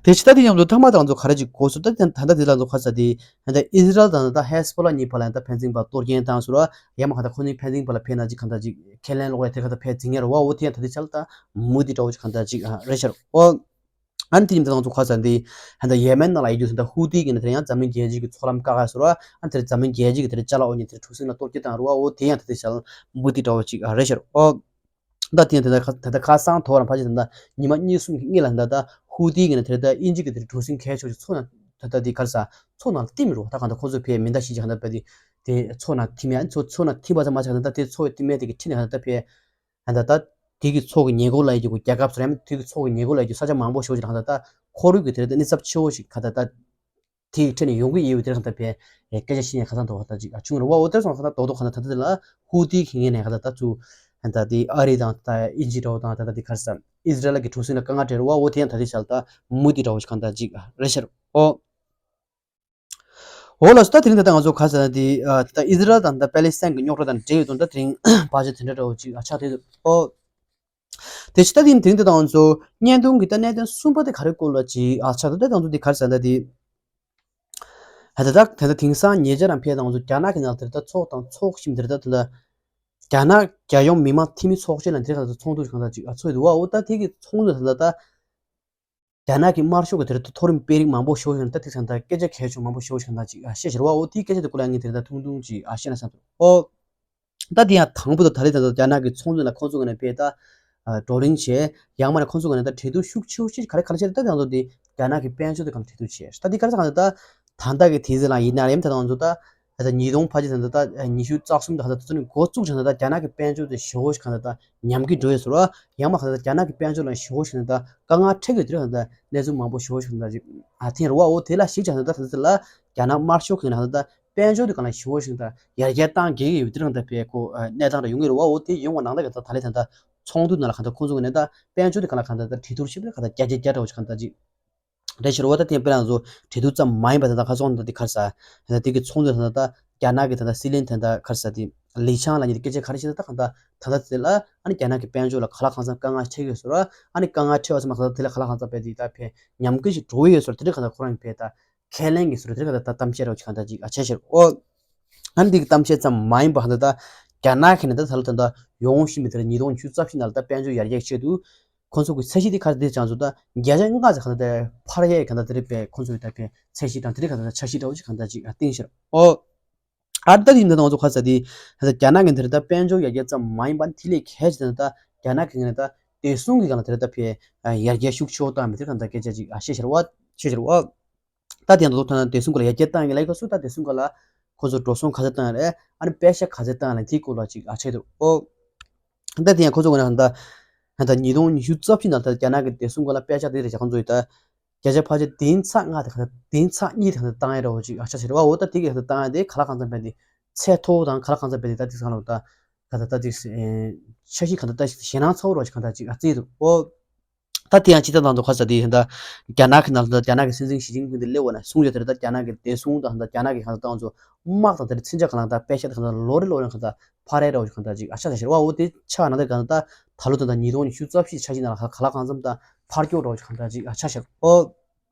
དེ་ཕྱི་ད་དེ་ཡང་དུ་ཐ་མ་དང་ཚོ་ག་རེ་ཅིག་གོ་སོང་། ད་ད་ད་དེ་ལ་ཚོ་ག་ས་དེ་ད་ཨི་ཟི་རལ་དང་ད་ཧེ་སི་བྷོ་ལ་གཉིས་བར་ལ་ད་ཕན་ཚུན་བར་གཏོར་སྐྱོན་བཏང་སོང་ར། ཡང་མ་གང་ལྟར་ཁོ་གཉིས་ཕན་ཚུན་བར་ལ་ཕན་ན་ཅིག་གང་ལྟར་ཅིག་ཁས་ལེན་ལོག་ཡ་དེ་གང་ལྟར་ཕན་ཚུན་ཡར་བ། འོ་དེ་ཡང་ད་དེ་ཆ་ལ་ད་མུ་མཐུད་འདྲ་བོ་ཅིག་གང་ལྟར་ཅིག་རེད་ཤར། ཨོ། ཨ་ནི་དེ་ཡིན་ད་ང་ཚོ་ག་ས་འདི་ཧ་ད་ཡེ་མེན་ནང་ལ་ཡོད་རྒྱུ་ད་ཧུ་ཏི་གི་ནི་དེ་ཡང་འཛམ་གླིང་རྒྱལ་སྤྱི་གི་ཚོགས་ལམ་བཀག་ཡ་སོ་ར། ཨ་ནི་དེར་འཛམ་གླིང་རྒྱལ་སྤྱི་གི་དེར་ཅ་ལག་འོ་ཉི་དེར་གྲུ་གཟིངས་ལ་གཏོར་སྐྱོན་བཏང་རུ་བ། འོ་དེ་ཡང་ད་དེ་ཤལ་མུ་ཏི་འདྲ་བོ་ཅིག་རེད་ཤར། ཨོ། ད་དེ་ཡང་ད་ད་ཁ་སང་ཐོ་རང་ཕ་ཅི་ད་ད་ཉི་མ་གཉིས་གསུམ་གི་སྔོན་ལ་ད་ད་ཧུ་ཏི་གི་ནི་དེར་ད་དབྱིན་ཇི་གི་དེར་གྲུ་གཟིངས་གལ་ཆེ་ཆེ་ཚོ་ན་ད་ད་དེ་ག་ས་ཚོ་ནང་ལ་བསྟིམ་རུ་བ། ད་གང་ད་ཁོ་ཚོ་ཕེ་མེ་མདའ་ཞིག་ཅིག་གང་ད་ད་དེ་དེ་ཚོ་ནང་ཐིམ་ཡ། ཨ་ནི་ཚོ་ཚོ་ནང་ཐིམ་པ་ཙམ་མ་ཆགས་ད་ད་དེ་ཚོ་ཐིམ་ཡ་དེ་གི་ཁྲི་ནས་གང་ད་ད་ཕེ། ད་ད་དེ་གི་ཚོགས་ཀྱི་ཉེ་འཁོར་ལ་ཡོད་རྒྱུ་རྒྱལ་ཁབ་སུ་རེད། དེ་གི་ཚོགས་ཀྱི་ཉེ་འཁོར་ལ་ཡོད་རྒྱུ་ས་ཆ་མང་པོ་ཞིག་ཅིག་གང་ད་ད་ཁོར་ཡུག་གི་དེ་རེད་ད་གནས་ཚབས་ཆེ་བོ་ཞིག་གང་ད་ད་དེ་གི་འཕྲད་ནས་ཡོང་གི་ཡོད་པའི་དེ་རེད་གང་ད་པའི་སྐད་ཆ་ཤེས་ནས་གང་ད་དོ་ད་ཅིག་བྱུང་རེད་བ། འོ་དེར་སོང་ས་ད་དོ་དོ་གང་ད་ད་དེ་ལ་ཧུ་ཏི་གི་ངོས་ནས་གང་ད་ད་ཚུ་ད་དེ་ཨ་རི་དང་ད་དབྱིན་ཇི་འདྲ་བོ་དང་ད་ད་དེ་ག་རེ་ཟ་ཨི་ཟི་རལ་གི་གྲུ་གཟིངས་ལ་དཀའ་ངལ་འཕྲད་རེད་བ། འོ་དེ་ཡང་ད་དེ་ཤལ་ད་མུ་ཏི་འདྲ་བོ་ཞིག་གང་ད་ཅིག་རེད་ཤར། འོ། འོ་ལགས་སོ། ད་དེ་རིང་ད་ལྟ་ང་ཚོ་ག་ས་དེ་ད་ལྟ་ཨི་ཟི་རལ་དང་ད་པེ་ལི་སི་ཐན་གྱི་རྙོག་དྲ་དང་འབྲེལ་ཡོད་དོན་དག་དེ་རིང་བར་ཆད་དེ་འདྲ་འདྲ་བོ་ཅིག་ཨ་ཆགས་བསྡད་འདུག་ཨོ། དེ་ཕྱི་ད་དེ་དེ་རིང་ད་ལྟ་ང་ཚོ་བརྙན་ཐུང་གི་ད་གནད་དོན་གསུམ་པ་དེ་ག་རེ་སྐོར་ལ་ཅིག་ཨ་ཆགས་འདུག་ད་ང་ཚོ་དེ་ག་རེ་ཟེར་ན་དེ་ད་ད་ད་ད་དེང་སང་ཉེ་ཆར་རང་ཕེ་ད་ང་ཚོ་རྒྱ་ནག་གི་ནང་དེར་ད་ཚོགས་དང་ཚོགས་ཞིམ་དེར་ད་ད་ལྟ་རྒྱ་ནག་རྒྱལ་ཡོངས་མི་དམངས་འཐུས་མི་ཚོགས་ཆེན་ལ་དེ་ག་ད་ཚོགས་འདུ་གང་ད་ཅིག་ཨ་ཚོགས་འདུག་ཨོ། ད་དེ་གི་ཚོགས་འདུ་ད་ད་ད། རྒྱ་ནག་གི་དམར་ཤོག་གི་དེར་མཐོ་རིམ་དཔོན་རིགས་མང་པོ་ཞིག་ཡོད་ན་ད་དེ་ཚང་ད་སྐད་ཆ་གལ་ཆེ་མང་པོ་ཞིག་ཡོད་ན་ཅིག་ཨ་བཤད་ཤེར་བ། འོ་དེའི་སྐད་ཆ་དེ་ཀུ་ལ་ངས་དེར་ད་ཐུང་ཐུང་ཅིག་ཨ་བཤད་ན་བསམ་འདུག་ཨོ། ད་དེ་ཡང་དང་པོ་དེ་ད་རེས་ད་རྒྱ་ནག་གི་ཚོགས་འདུ་ལ་ཁོང་ཚོ་ག་ནས་དཔེ་ད་བགྲོ་གླེང་བྱས། ཡང་མ་ནས་ཁོང་ཚོ་ག་ནས་ད་གྲོས་བསྡུར་ཤུགས་ཆེ་ཤོས་ག་རེ་ག་རེ་བྱས་ད་དེ་ཚོ་དེ་རྒྱ་ནག་གི་དཔལ་འབྱོར་དེ་ག་ནས་གྲོས་བསྡུར་བྱས། ད་དེ་ག་རེ་ཚང་ད་ད་ལྟ་གི་དུས་ཚོད་ལ་ཡིན་ན་རེམ་ད་ང་ཚོ་ད། ད་ཉིས་སྟོང་ཕལ་ཆེར་ད་ད་ཉི་ཤུ་རྩ་གསུམ་དང་ད་ད་ཚོ་ནི་འགོ་བཙུགས་ཀྱང་ད་ད་རྒྱ་ནག་གི་དཔལ་འབྱོར་དེ་ཞེ་པོ་ཞིག་གང་ད་ད་ཉམས་ཀྱི་འགྲོ་ཡོད་ཟེར་བ། ཡང་མ་གང་ད་རྒྱ་ནག་གི་དཔལ་འབྱོར་ལ་ཞེ་པོ་ཞིག་ད་དཀའ་ངལ་འཕྲད་ཀྱི་དེ་གང་ད་གནས་ཚུལ་མང་པོ་ཞེ་པོ་ཞིག་ད་ཅིག་ཨ་ཐེངས་རེ་བ། འོ་དེ་ལ་ཞིག་ཀྱང་ད་ད་ད་ལ་རྒྱ་ནག་དམར་ཤོག་གི་ན་ད་ད་དཔལ་འབྱོར་དེ་གང་ལ་ཞེ་པོ་ཞིག་ད་ཡར་རྒྱས་བཏང་གི་ཡོད་དེ་གང་ད་བས་ཁོ་གནས་སྟངས་རེ་ཡོང་གི་རེ་བ། འོ་དེ་ཡོང་བ་ནང་ད་གང་ད་ད་ལས་ད་ད་ཚོགས་འདུ་ནང་ལ་གང་ད་ཁོང་ཚོ་གི་ནས་ད་དཔལ་འབྱོར་དེ་གང་ལ་གང་ད་ད་གྲོས་བསྡུར་ཞིབ་ད་གང་ད་རྒྱ་རྒྱ་རྒྱ་འདྲ་བོ་ཞིག་གང་ད་ཅིག་རེད་ཤེར་བ། ད་དེ་དཔེར་ན་ང་ཚོ་གྲོས་བསྡུར་ཙམ་མ་ཡིན་པ་ད་ལྟ་ཁ་སང་ད་དེ་ག་རེ་ཟ་ད་དེ་གི་ཚོགས་འདུ་ད་ལྟ་རྒྱ་ནག་གི་ད་ལྟ་སྲིད་བློན་ད་ལྟ་ག་རེ་ཟ་དེ་ལི་ཆང་ལ་ཉིད་སྐད་ཆ་ག་རེ་བཤད་ད་ད་གང་ད་ད་ལྟ་དེ་ལ་ཨ་ནི་རྒྱ་ནག་གི་དཔལ་འབྱོར་ལ་ག་ལ་གང་འཚམ་དཀའ་ངལ་འཕྲད་ཡོད་ཟེར་བ། ཨ་ནི་དཀའ་ངལ་འཕྲད་པ་ཙམ་མ་ཟད་ད་དེ་ལ་ག་ལ་གང་འཚམ་དཔེ་དེ་ད་ཕེ་ཉམས་རྒུད་ཞིག་འགྲོ་གི་ཡོད་ཟེར་དེ་རིགས་གང་ད་ཁོ་རང་གི་ཕེ་ད་ཁས་ལེན་གི་ཟེར་དེ་རིགས་གང་ད་ད་གཏམ་བཤད་རོགས་ཅིག་གང་ད་ཅིག་ཨ་བྱས་ཤེར། ཨོ། ཨ་ནི་དེ་གི་གཏམ་བཤད་ཙམ་མ་ཡིན་པ་ད་ལྟ་རྒྱ་ནག་གི་ནས་ད་ད་ལྟ་ད་ལྟ་ཡོང་བཞིན་པའི་དེ་ལ་ཉིས་སྟོང་ཉི་ཤུ་རྩ་བཞི་ནང་ལ་ད་དཔལ་འབྱོར་ཡར་རྒྱས་ཆེད་དུ། ཁོང་ཚོ་གི་ཚད་གཞི་དེ་ག་རེ་དེ་ཅང་ཚོ་ད་བརྒྱ་ཆ་ལྔ་ཙམ་ག་ད་དེ་འཕར་ཡས་ག་ད་དེ་རེད་པས། ཁོང་ཚོ་གི་ད་དེ་ཚད་གཞི་དང་དེ་རིགས་ག་ད་ད་འཆར་གཞི་འདྲ་བོ་ཅིག་ག་ད་ཅིག་བཏིང་ཤེར། ཨོ། ཨ་ད་དེ་ཡིན་ད་ང་ཚོ་ག་ས་དེ་ད་རྒྱ་ནག་གི་འདིར་ད་དཔལ་འབྱོར་ཡར་རྒྱས་ཙམ་མ་ཡིན་པ་དེ་ལས་གལ་ཆེ་ད་ད་རྒྱ་ནག་གི་ངས་ད་ བདེ་སྲུང་གི་སྒང་ལ་དེ་ལ་ད་ཕེ་ཡར་རྒྱས་ཤུགས་ཆེ་བོ་བཏང་མི་དེ་གང་ད་སྐད་ཆ་ཅིག་ཨ་བཤད་ཤར་བ་བཤད་ཤར་བ། ད་དེ་ཡང་ད་དུང་ད་བདེ་སྲུང་སྒང་ལ་ཡར་རྒྱས་བཏང་ཡིན་ལ་ཡི་ག་སུ་ད་བདེ་སྲུང་སྒང་ལ་ཁོ་ཚོ་འགྲོ་སོང་ག་ཚོད་བཏང་རེད། ཨ་ནི་པད་ཤག་ག་ཚོད་བཏང་ལ་དེའི་སྐོར་ལ་ཅིག་ཨ་བཤད་འདུག་ཨོ། ད་དེ་ཡང་ཁོ་ཚོ་ག་ནས་ད་ད་ཉིས་སྟོང་ཉི་ཤུ་རྩ་བཞི་ནང་ད་རྒྱ་ནག་གི་བདེ་སྲུང་སྒང་ལ་པད་ཤག་དེ་རེད་ཅག་ཁོ་ཚོ་ཡི་ད། བརྒྱ་ཆ་ཕལ་ཆེར་བདུན་ཚེག་ལྔ་དེ་ག་ད་བདུན་ཚེག་གཉིས་དེ་ག་ད་བཏང་ཡ་ར་བ་ཅིག་ཨ་ཆ་ཟེར་བ་འོ་ད་དེ་ག་ད་བཏང་ཡ་དེ་ག་ལ་གང་འཚམ་བས་དེ་ཚད་མཐོ་བོ་དང་ག་ལ་གང་འཚམ་བས་དེ་ད་དེ་གང་ལ་ད་ག་ད་ད་དེ་འཆར་གཞི་ག་ད་ད་ཞེད་སྣང་ཚ་བོ་ར་ཅིག་ག་ད་ཅིག་ཨ་བརྩིས་འདུག་ཨོ། ད་དེ་ཡང་སྤྱི་ཚོགས་ནང་དུ་ཁ་ས་དེ་ད་རྒྱ་ནག་གི་ནང་ལ་ད་རྒྱ་ནག་གི་སྲིད་འཛིན་ཞི་ཅིན་ཕིང་དེ་སླེབས་པ་ན་གསུངས་ཡོད་དེ་རེད། ད་རྒྱ་ནག་གི་བདེ་སྲུང་དང་ད་རྒྱ་ནག་གི་ག་ད་ཏང་ཚོ་དམག་དང་དེ་རེད་མཚོན་ཆ་ག་ལ་ད་པད་ཤག་དེ་ག་ད་ལོ་རེ་ལོ་རེ་ག་ད་འཕར་རེ་ར་བ་ཅིག་ག་ད་ཅིག་ཨ་ཆ་ད་ཤར་བ་འོ་དེ་ཆ་ན་ད་ག་ད་ད་ལོ་ད་ད་ཉིས་སྟོང་ཉི་ཤུ་རྩ་བཞི་འཆར་གཞི་ནང་ལ་ག་ལ་གང་འཚམ་ད་འཕར་སྐྱོད་ར་བ་ཅིག་ག་ད་ཅིག་ཨ་ཆ་ཤར་ཨོ།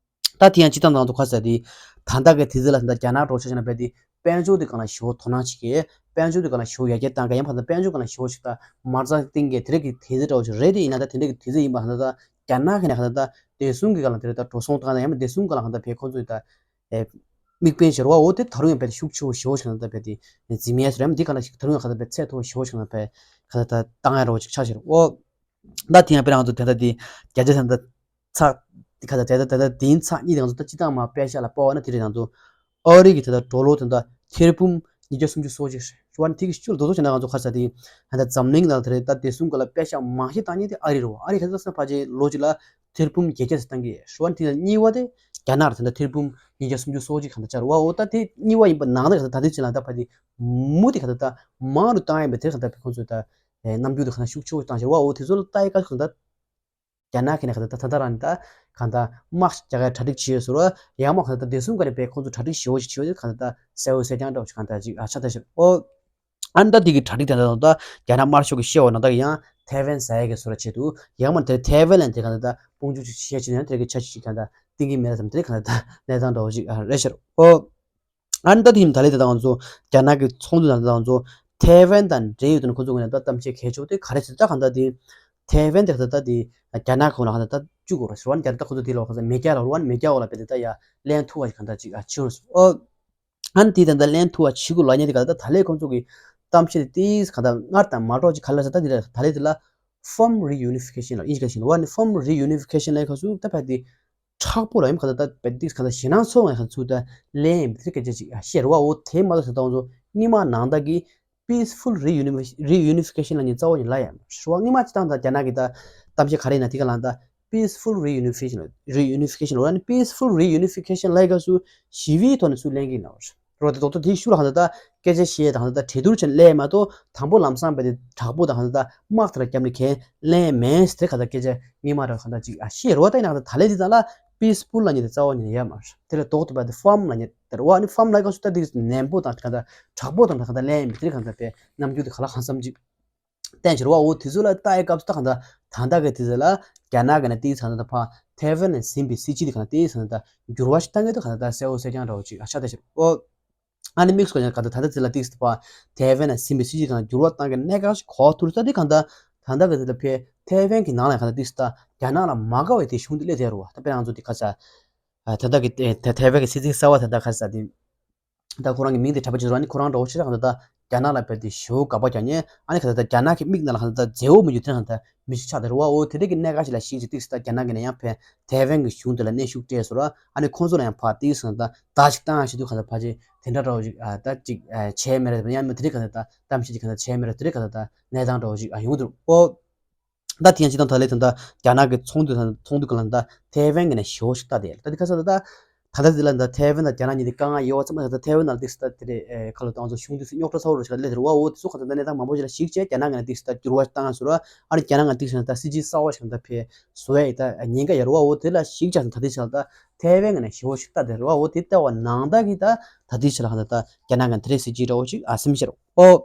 ད་དེ་ཡང་སྤྱི་བཏང་ནང་དུ་ཁ་ས་དེ་ད་ལྟ་གི་དུས་ཚོད་ལ་ད་རྒྱ་ནག་འགྲོ་ཆ་ཆ་ན་བས་དེ་དཔལ་འབྱོར་དེ་གང་ལ་ཞེ་པོ་དོ་སྣང་བྱེད་ཀྱི། དཔལ་འབྱོར་དེ་གང་ལ་ཞེ་པོ་ཡར་རྒྱས་བཏང་གི་ཡང་ཕར་ད་དཔལ་འབྱོར་གང་ལ་ཞེ་པོ་ཞིག་ད་མ་རྩ་བཏིང་གི་དེ་རིགས་ཀྱི་དུས་ཚོད་འདྲ་བོ་ཞིག་རེད་དེ་ཡིན་ན་ད་དེ་འདྲ་གི་དུས་ཚོད་ཡིན་པ་ཧ་ད་ད་རྒྱ་ནག་གི་ནས་ཧ་ད་ད་བདེ་སྲུང་གི་གང་ལ་དེ་རེད་ད་འགྲོ་སོང་བཏང་ན་ཡང་མ་བདེ་སྲུང་གང་ལ་ཧ་ད་བས་ཁོང་ཚོས་ད་དམིགས་འབེན་བྱེད་རོགས་འོ་དེ་ད་རུང་ཡང་བས་ཤུགས་ཆེ་བོ་ཞེ་པོ་ཞིག་ད་བས་དེ་འཛིན་མེད་སོ་རེད་མ་དེ་གང་ལ་ཞིག་ད་རུང་ཡང་ཧ་ད་བས་ཚད་མཐོ་བོ་ཞེ་པོ་ཞིག་ད་བས་ཧ་ད་ད་བཏང་ཡ་རོགས་ཅིག་ཆགས་ཤེར་འོ། ད་དེ་ཡང་དཔེར་ན་ང་ཚོ་དེ་འདྲ་དེ་བརྒྱ་ཆ་དེ་འདྲ་ཚགས་དེ་ཁ་ཚ་དེ་འདྲ་དེ་འདྲ་དེའི་ཚགས་གཉིས་དེ་ང་ཚོ་ད་སྤྱི་བཏང་མ་པད་ཤག་ལ་སྤོ་བ་ན་དེ་རེད། ང་ཚོ་ཨ་རི་གི་དེ་འདྲ་ཌོ་ལར་དེ་འདྲ་ཐེར་འབུམ་ཉིས་བརྒྱ་སུམ་ཅུ་སོ་གཅིག་རེད་བ། ནི་དེ་གི་ཤུལ་རྡོག་རྡོག་བྱས་ན་ང་ཚོ་ཁ་ཚ་དེ་ཧ་ད་འཛམ་གླིང་ནང་དེ་རེད་ད་བདེ་སྲུང་སྒང་ལ་པད་ཤག་མང་ཤོས་བཏང་མཁན་དེ་ཨ་རི་རེད་བ། ཨ་རི་ག་ཚོད་ས་ཕལ་ཆེར་ལོ་གཅིག་ལ་ཐེར་འབུམ་བརྒྱད་བརྒྱ་ཙམ་བཏང་གི་རེད་བ། ནི་དེ་ལ་གཉིས་པ་དེ་རྒྱ་ནག་རེད། དེ་འདྲ་ཐེར་འབུམ་ཉིས་བརྒྱ་སུམ་ཅུ་སོ་གཅིག་ག་འདྲ་བྱས་རེད་བ། འོ་ད་དེ་གཉིས་པ་ཡིན་པ་ནང་ད་ག་ཚོད་ད་དེ་ཅི་ལ་ད་ཕ་དེ་མུ་དེ་ག་ཚོད་ད་མང་རུ་བཏང་ཡ་མེད་དེ་ག་ཚོད་ད་ཁོང་ཚོས་ད། ཨེ་རྣམ་འགྱུར་དེ་གང་ཤུགས་ཆེ་བོ་བཏང་ཤར་བ། འོ་དེ་ཚོ་ལ་ལྟ་ཡི་ཀ་གང་ལྟར་རྒྱ་ནག་གི་ནས་གང་ལྟར་ད་ད་ལྟ་རང་ནས་ད་གང་ལྟར་དམག་རྒྱག་ཡ་གྲ་སྒྲིག་བྱེད་ཡོད་ཟེར་བ། ཡང་མ་གང་ལྟར་བདེ་སྲུང་ག་ནས་བས་ཁོང་ཚོ་གྲ་སྒྲིག་ཞེ་བོ་ཞིག་བྱེད་ཡོད་དེ་གང་ལྟར་གསལ་བོ་གསལ་རྐྱང་འདྲ་བོ་ཞིག་གང་ལྟར་ཅིག་ཨ་ཆ་ད་ཤར་ཨོ། ཨ་ནི་ད་དེ་གི་གྲ་སྒྲིག་དེ་འདྲ་དང་ད་རྒྱ་ནག་དམར་ཤོག་གི་བཤད་བ་ནང་ད་གི་ཡང་ཐའེ་ཝན་ཟ་ཡ་གི་བཟོ་འདྲ་བྱེད་འདུག་ཡང་མ་དེ་ཐའེ་ཝན་ལ་དེ་གང་ལྟར་ད་དཔུང་འཇུག་ཅིག་བྱེད་བྱེད་ན་དེ་གི་ཆ་ཞིག་གང་ལྟར་གཏིང་གི་མེད་ལ་དམ་དེ་གང་ལྟར་ད་གནས་སྟངས་འདྲ་བོ་ཞིག་ཨ་རེད་ཤར་ཨོ། ཨ་ནི་ད་དེ་ཡིན་ད་ལས་དེ་དང་ང་ཚོ་རྒྱ་ནག་གི་ཚོགས་འདུ་དང་ད་ང་ཚོ་ཐའེ་ཝན་དང་འབྲེལ་ཡོད་དུ་ཁོ་ཚོ་ངོས་ནས་ད་གཏམ་བཤད་གལ་ཆེ་བོ་དེ་ག་རེ་ཟེར་ད་གང་ལྟར་དེ་ཐའེ་ཝན་དེ་ག་ད་ད་དེ་རྒྱ་ནག་ཁོ་ན་གང་ལྟར་ད་བཅུག་དགོས་རེད་ཟེར་བ་ནི་རྒྱ་ནག་ད་ཁོ་ཚོ་དེ་ལ་ག་ས་མེ་རྒྱ་ལ་རུ་བ་ནི་མེ་རྒྱ་འོག་ལ་བེད་དེ་ད་ཡ་ལེན་ཐུབ་པ་ཞིག་གང་ལྟར་ཅིག་ཨ་ཆེ་བོ་ཟེར་ཨོ། ཨ་ནི་དེ་ད་ལྟ་ལེན་ཐུབ་པ་བྱེད་དགོས་ལབ་མཁན་དེ་ག་ད་ད་ལས་ཁོ་ཚོ་གི་གཏམ་བཤད་དེ་ཏིས་གང་ལྟར་སྔར་དང་མ་འདྲ་བ་ཅིག་ག་ལ་ཟེར་ད་དེ་ད་ལས་དེ་ལ་Firm Reunification ལ་ཨིན་ཇི་ག་ཞིག་ལ་བ་ནི་Firm Reunification ལ་ཁ་སུ་ད་བེད་དེ། དྲག་པོ་ལ་ཡིན་ག་ད་ད་བེད་ཏིག་ག་ད་ཞེད་སྣང་ཚོར་བ་ཡང་ཚུལ་ད་ལན་ཡིན་པའི་སྐད་ཆ་ཅིག་ཤེར་བ། འོ་དེ་མ་གཏོགས་ད་ང་ཚོ་སྔོན་མ་ནང་ད་གི་Peaceful Reunifi- Reunification ལ་ནི་རྩ་བ་ནི་ལ་ཡང་ཤེར་བ། སྔོན་མ་སྤྱི་བཏང་ད་རྒྱ་ནག་གི་ད་གཏམ་བཤད་ག་རེ་ཡིན་ན་དེ་ག་ལ་ད་Peaceful Reunification Reunification ལ་ནི་Peaceful Reunification ལ་ཡི་ག་སུ་ཞི་བའི་ཐོག་ནས་སུ་ལེན་གི་ན་རོ་ད་རྡོག་ཏོ་དེའི་ཤུལ་ལ་གང་ལྟར་ད་སྐད་ཆ་བཤད་དང་གང་ལྟར་གྲོས་བསྡུར་བྱས་ནས་སླེབས་མ་གཏོགས་དང་པོ་ལམ་སང་བས་དེ་དྲག་པོ་དང་གང་ལྟར་དམག་དེ་ལ་བརྒྱབ་ནས་གས་ལེན་མེད་ཟེར་གང་ལྟར་སྐད་ཆ་སྔོན་མ་ར་གང་ལྟར་ཅིག་ཨ་ཤེས་རོ། ད་ཡིན་ན་གང་ལྟར་ད་ལས་དེ་ཙམ་ལ་peaceful ལབ་མཁན་དེ་རྩ་བ་ཉིད་ནས་ཡོད་མ་རེད། དེ་ལ་ལྡོག་ཏུ་བས་དེ་firm ལབ་མཁན་དེ་རེད་བ། ཨ་ནི་firm ལབ་སྐབས་སུ་ད་དེ་ནན་པོ་དང་གང་ལྟར་དྲག་པོ་དང་གང་ལྟར་ལེན་མི་དེ་རེད། གང་ལྟར་བས་རྣམ་འགྱུར་དེ་ག་ལ་གང་འཚམ་ཅིག་བསྟན་ཕྱིར་བ། འོ་དེ་ཚོ་ལ་ལྟ་ཡི་སྐབས་སུ་ད་གང་ལྟར་ད་ལྟ་གི་དེ་ཚོ་ལ་རྒྱ་ནག་གི་ནས་དེའི་ཚང་ད་ཕ་ཐའེ་ཝན་ནས་ཟིན་པའི་སྲིད་ཇུས་དེ་གང་ལྟར་དེའི་ཚང་ད་འགྱུར་བ་ཞིག་བཏང་གི་འདུག་གང་ལྟར་ད་གསལ་བོ་གསལ་རྐྱང་འདྲ་བོ་ཅིག་ཨ་ཆ་ད་ཕྱིར་འོ། ཨ་ནི་དམིགས་སུ་བཀར་ནས་གང་ལྟར་ད་ལྟ་དེ་ལ་ཏིག་སི་པ་ཐའེ་ཝན་ལ་ཟིན་པའི་སྲིད་ཇུས་དང་འགྱུར་བ་བཏང་གི་གནད་འགག་ཞིག་གོ་ཐུབ་ས་དེ་གང་ལྟར་ད་ལྟ་གི་དེ་ལ་ཕེ་ཐའེ་ཝན་གྱི་ནང་ལ་གང་ལྟར་ཏིག་སི་ད་རྒྱ་ནག་ལ་མ་དགའ་བའི་དེ་གཞུང་དེ་སླེབས་བསྡད་རུ་བ། ད་དཔེར་ང་ཚོ་དེ་ཁ་ས་ད་ལྟ་གི་ཐའེ་ཝན་གྱི་སྲིད་འཛིན་གསར་བ་ད་ལྟ་ཁ་ས་དེ་ད་ཁོ་རང་གི་མིང་དེ་གྲགས་པ་ཅིག་ར་ནི་ཁོ་རང་འདྲ་བོ་ཆེ་ད་གང་ལྟར་ད་རྒྱ་ནག་ལ་ཕེ་དེ་ཞེ་པོ་དགག་པ་རྒྱག་མཁན། ཨ་ནི་གང་ལྟར་ད་རྒྱ་ནག་གི་མིག་ནང་ལ་གང་ལྟར་ད་མཛེས་པོ་མི་འདུག་དེ་གང་ལྟར་མི་ཞིག་ཆགས་བསྡད་རུ་བ། འོ་དེ་འདྲ་གི་གནད་འགག་ཞིག་ལ་གཞིགས་ཅིག་ཏིག་སི་ད་རྒྱ་ནག་གི་ནས་ཡང་ཕེ་ཐའེ་ཝན་གྱི་གཞུང་དེ་ལ་གནོན་ཤུགས་སྤྲད་སོང་ར། ཨ་ནི་ཁོང་ཚོ་ལ་ཡང་ཕར་ཏིག་སི་གང་ལྟར་བརྡ་ཞིག་བཏང་ཡ་ཞིག་འདུག་གང་ལྟར་ཕལ་ཆེར་དེ་འདྲ་འདྲ་བོ་ཞིག་ཨ་ད་ཅིག་ཨ་བྱས་མེད་རེད། ཡང་མི་དེ་རིགས་གང་ལྟར་ད་གཏམ་བཤད་ཅིག་གང་ལྟར་བྱས་མེད་རེད། དེ་རིགས་གང་ལྟར་ད་གནས་སྟངས་འདྲ་བོ་ཞིག་ཨ་ཡོང་གི་འདུག་ཨོ། ད་དེ་ཡང་སྤྱི་བཏང་ད་ལས་ད་རྒྱ་ནག་གི་ཚོགས་འདུ་དང་ཚོགས་འདུ་གང་ལ་ད་ཐའེ་ཝན་གྱི་ནས་ཞེ་པོ་ཞིག་ལྟ་དེ་ད་དེ་ཁ་ས་ད་ད་ད་ད་དེ་ལ་ད་ཐའེ་ཝན་དང་རྒྱ་ནག་གཉིས་དེ་དཀའ་ངལ་ཡོད་པ་ཙམ་མ་ཟད་ད་ཐའེ་ཝན་ནང་ཏིག་སི་ད་དེ་རེད་ཁ་ལོ་ད་ང་ཚོ་གཞུང་དུས་སུ་རྙོག་དྲ་ཚ་བོ་རུ་ཞིག་སླེབས་དེ་རུ་བ། འོ་དེ་ཚོ་གང་ལྟར་ད་གནས་སྟངས་མང་པོ་ཞིག་ལ་གཞིགས་བྱས་རྒྱ་ནག་གི་ནས་ཏིག་སི་ད་འགྱུར་བ་ཞིག་བཏང་ཡ་སོ་ར། ཨ་ནི་རྒྱ་ནག་གི་ཏིག་སི་ད་སྲིད་ཇུས་གསར་བ་ཞིག་ད་ཕེ་བཟོ་ཡ་ཡི་ད་ཉེན་ཁ་ཡོད་རུ་བ། འོ་དེ་ལ་གཞིགས་བྱས་ད་དེ་ཞིག་ད་ཐའེ་ཝན་གྱི་ནས་ཞེ་པོ་ཞིག་ལྟ་དེ་རུ་བ། འོ་དེ་ལྟ་བ་ནང་ད་གི་ད་ད་དེ་ཞིག་ལ་གང་ལྟར་ད་རྒྱ་ནག་གི་དེ་རེད་སྲིད་ཇུས་འདྲ་བོ་ཞིག་ཨ་སེམས་ཤར་འོ།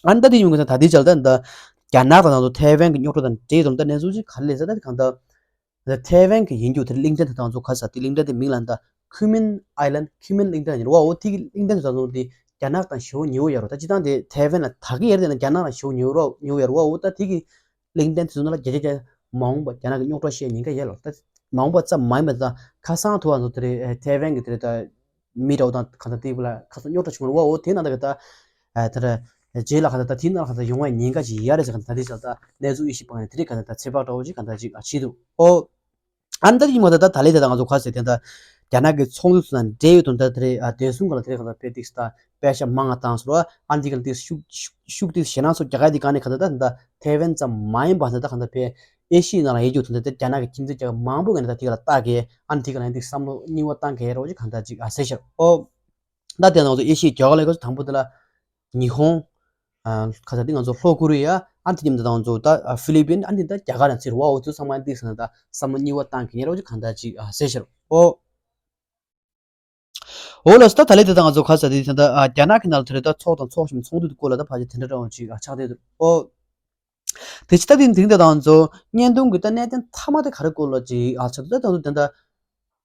ཨ་ནི་ད་དེ་ཡོང་གི་ད་ད་དེ་ཆར་ད་ད་རྒྱ་ནག་དང་ནང་དུ་ཐའེ་ཝན་གྱི་རྙོག་དྲ་དང་འབྲེལ་དོན་དུ་ད་གནས་ཚུལ་ཅིག་ག་རེ་སླེབས་ས་ད་དེ་གང་ལྟར་ད་ཐའེ་ཝན་གྱི་ཡིན་རྒྱུ་དེ་གླིང་ཕྲན་དེ་དང་ཚོ་ག་ས་དེ་གླིང་ཕྲན་དེ་མིང་ལ་ད་ཁུ་མིན་ཨའི་ལན་ཁུ་མིན་གླིང་ཕྲན་ཡིན་རུ་བ། འོ་དེ་གི་གླིང་ཕྲན་དེ་དང་ཚོ་དེ་རྒྱ་ནག་དང་ཞེ་པོ་ཉེ་བོ་ཡོད་རུ་ད་སྤྱི་བཏང་དེ་ཐའེ་ཝན་ལ་ད་གི་ཡར་དེ་ན་རྒྱ་ནག་ལ་ཞེ་པོ་ཉེ་བོ་ཉེ་བོ་ཡོད་རུ་བ། འོ་ད་དེ་གི་གླིང་ཕྲན་དེ་ཚོ་ནང་ལ་རྒྱ་རྒྱ་རྒྱ་མ་འོངས་པ་རྒྱ་ནག་གི་རྙོག་དྲ་བཤད་ཉེན་ཁ་ཡོད་ལ་ད་མ་འོངས་པ་ཙམ་མ་ཡིན་པ་ད་ཁ་སང་ཐུ་བ་ཚོ་དེ་རེད་ཐའེ་ཝན་གྱི་དེ་རེད་ད། མི་འདྲ་བོ་དང་གང་ལྟར་དེ་ལ་ཁ་སང་རྙོག་དྲ་བྱུང་བ་རེད་བ། འོ་དེ་ནང་ད་གི་ད་ཨ་དེ་ར་ རྗེས་ལ་ག་ད་ད་དེའི་ནང་ལ་ག་ད་ཡོང་བའི་ཉེན་ཁ་ཅིག་ཡོད་རེད་ཟེར། ག་ད་ད་དེ་ཟེར་ད་གནས་ཚུལ་དབྱེ་ཞིབ་པ་ནས་དེ་རིགས་ག་ད་ད་ཚོད་དཔག་འདྲ་བོ་ཅིག་ག་ད་ཅིག་ཨ་བྱེད་འདུག་ཨོ། ཨ་ནི་ད་ཅིག་མ་ད་ད་ད་ལས་ད་ད་ང་ཚོ་ག་ཟེར་དེ་ད་རྒྱ་ནག་གི་ཚོགས་འདུ་ཚོ་དང་འབྲེལ་ཡོད་དོན་དག་དེ་རེད། ཨ་བདེ་སྲུང་ག་ལ་དེ་རེད། ག་ད་དཔེ་ཏིག་ད་པད་ཤག་མང་ང་བཏང་སོང་ར། ཨ་ནི་དེ་ག་ལ་དེ་ཤུགས་ཤུགས་ཤུགས་དེ་ཞེད་སྣང་ཚོ་རྒྱག་ག་དེ་ག་ནས་ག་ད་ད་ད་ཐེ་ཝན་ཙམ་མ་ཡིན་པ་ད་ད་ག་ད་དཔེ་ཨེ་ཤི་ཡའི་ནང་ལ་ཡོད་རྒྱུ་དོན་དག་དེ་རྒྱ་ནག་གི་ཁྱིམ་མཚེས་རྒྱལ་ཁབ་མང་པོ་ག་ནས་ད་དེ་ག་ལ་ལྟ་གི། ཨ་ནི་དེ་ག་ལ་ཡང་དེ་བསམ་བློ་རྙིང་བ་བཏང་གི་རོགས་ཅིག་ག་ད་ཅིག་ཨ་ཟེར་ཤར་ཨོ། ད་དེ་ནང་ཚོ་ཨེ་ཤི་ཡའི་རྒྱལ་ཁབ་ལ་ག་ཚོ་དང་པོ་དེ་ལ་ཉི་ཧོང་། ཨ་ག་ས་དེ་ང་ཚོ་ལྷོ་ཀོ་རི་ཡ། ཨ་དེ་མཉམ་དུ་ང་ཚོ་ད་ཨ་ཧྥི་ལི་པིན། ཨ་དེ་ད་རྒྱ་གར་ཡང་ཚིག་རེད་བ། འོ་དེ་ཚང་མ་འདི་ཟེར་ན་ད་བསམ་བློ་རྙིང་བ་བཏང་གི་ཡིན་རོགས་ཅིག་ག་ད་ཅིག་ཨ་ཟེར་ཤར་ཨོ། འོ་ལགས་སོ། ད་ད་ལས་དེ་ད་ང་ཚོ་ག་ས་དེ་ད་ཨ་རྒྱ་ནག་གི་ནང་ལ་དེ་རེད། ད་ཚོགས་དང་ཚོགས་ཞིང་ཚོགས་འདུ་དེ་སྐོར་ལ་ད་ཕལ་ཆེར་དེ་འདྲ་འདྲ་བོ་ཅིག་ཨ་ཆགས་བསྡད་འདུག་ཨོ། དེ་ཕྱི་ད་དེ་དེང་དེ་ད་ང་ཚོ་བརྙན་ཐུང་གི་ད་གནད་དོན་མཐའ་མ་དེ་ག་རེ་སྐོར་ལ་ཅིག་ཨ་ཆགས་འདུག་ད་ད་ང་ཚོ་དེ་ད་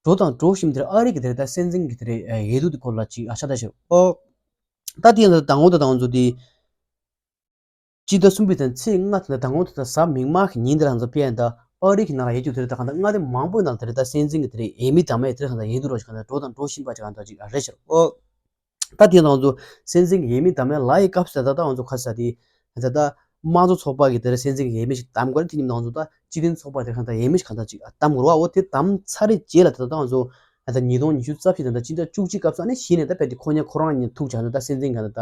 འགྲོ་དང་འགྲོ་བཞིན་དེར་ཨ་རི་གི་དེར་ད་སྲིད་འཛིན་གྱི་དེར་འོས་བསྡུ་དེ་སྐོར་ལ་ཅིག་ཨ་ཆགས་ད་ཤོད་ཨོ། ད་དེ་ཡང་ད་དང་པོ་ད་ང་ཚོ་དེ་སྤྱི་ཟླ་གསུམ་པའི་ཚེས་ལྔ་དེ་ད་དང་པོ་ད་གཟའ་མིག་དམར་གྱི་ཉིན་དེར་ང་ཚོ་ཕེ་ཡང་ད་ཨ་རི་གི་ནང་ལ་ཡོད་རྒྱུ་དེར་ད་གང་ད་མངའ་སྡེ་མང་པོའི་ནང་དེར་ད་སྲིད་འཛིན་གྱི་དེར་འོས་མི་དང་མེད་དེར་གང་ད་འོས་བསྡུ་རོགས་ཞིག་གང་ད་འགྲོ་དང་འགྲོ་བཞིན་པ་ཅིག་གང་ད་ཅིག་རེད་ཤག་ཨོ། ད་དེ་ཡང་ད་ང་ཚོ་སྲིད་འཛིན་གྱི་འོས་མི་དང་མེད་ལ་ཡི་སྐབས་སུ་ད་ད་ང་ཚོ་ཁ་ས་དེ་ད་ད་དམངས་གཙོ་ཚོགས་པ་གི་དེར་སྲིད་འཛིན་གྱི་འོས་མི་ཞིག་བདམས་དགོས་རེད། དེ་ཉིན་ང་ཚོ་ད་སྤྱི་མཐུན་ཚོགས་པ་དེར་གང་ད་འོས་མི་ཞིག་གང་ད་ཅིག་བདམས་དགོས་རེད་བ། འོ་དེ་བདམས་ཚར་རེད་རྗེས་ལ་ད་ད་ང་ཚོ་ད་ཉིས་སྟོང་ཉི་ཤུ་རྩ་བཞི་ད་ད་སྤྱི་ཟླ་བཅུ་གཅིག་སྐབས་སུ་ཨ་ནི་གཞི་ནས་ད་དཔེ་དེ་ཁོ་གཉིས་ཁོ་རང་གཉིས་ཐུག་བྱ་ད་ད་སྲིད་འཛིན་གང་ད་ད་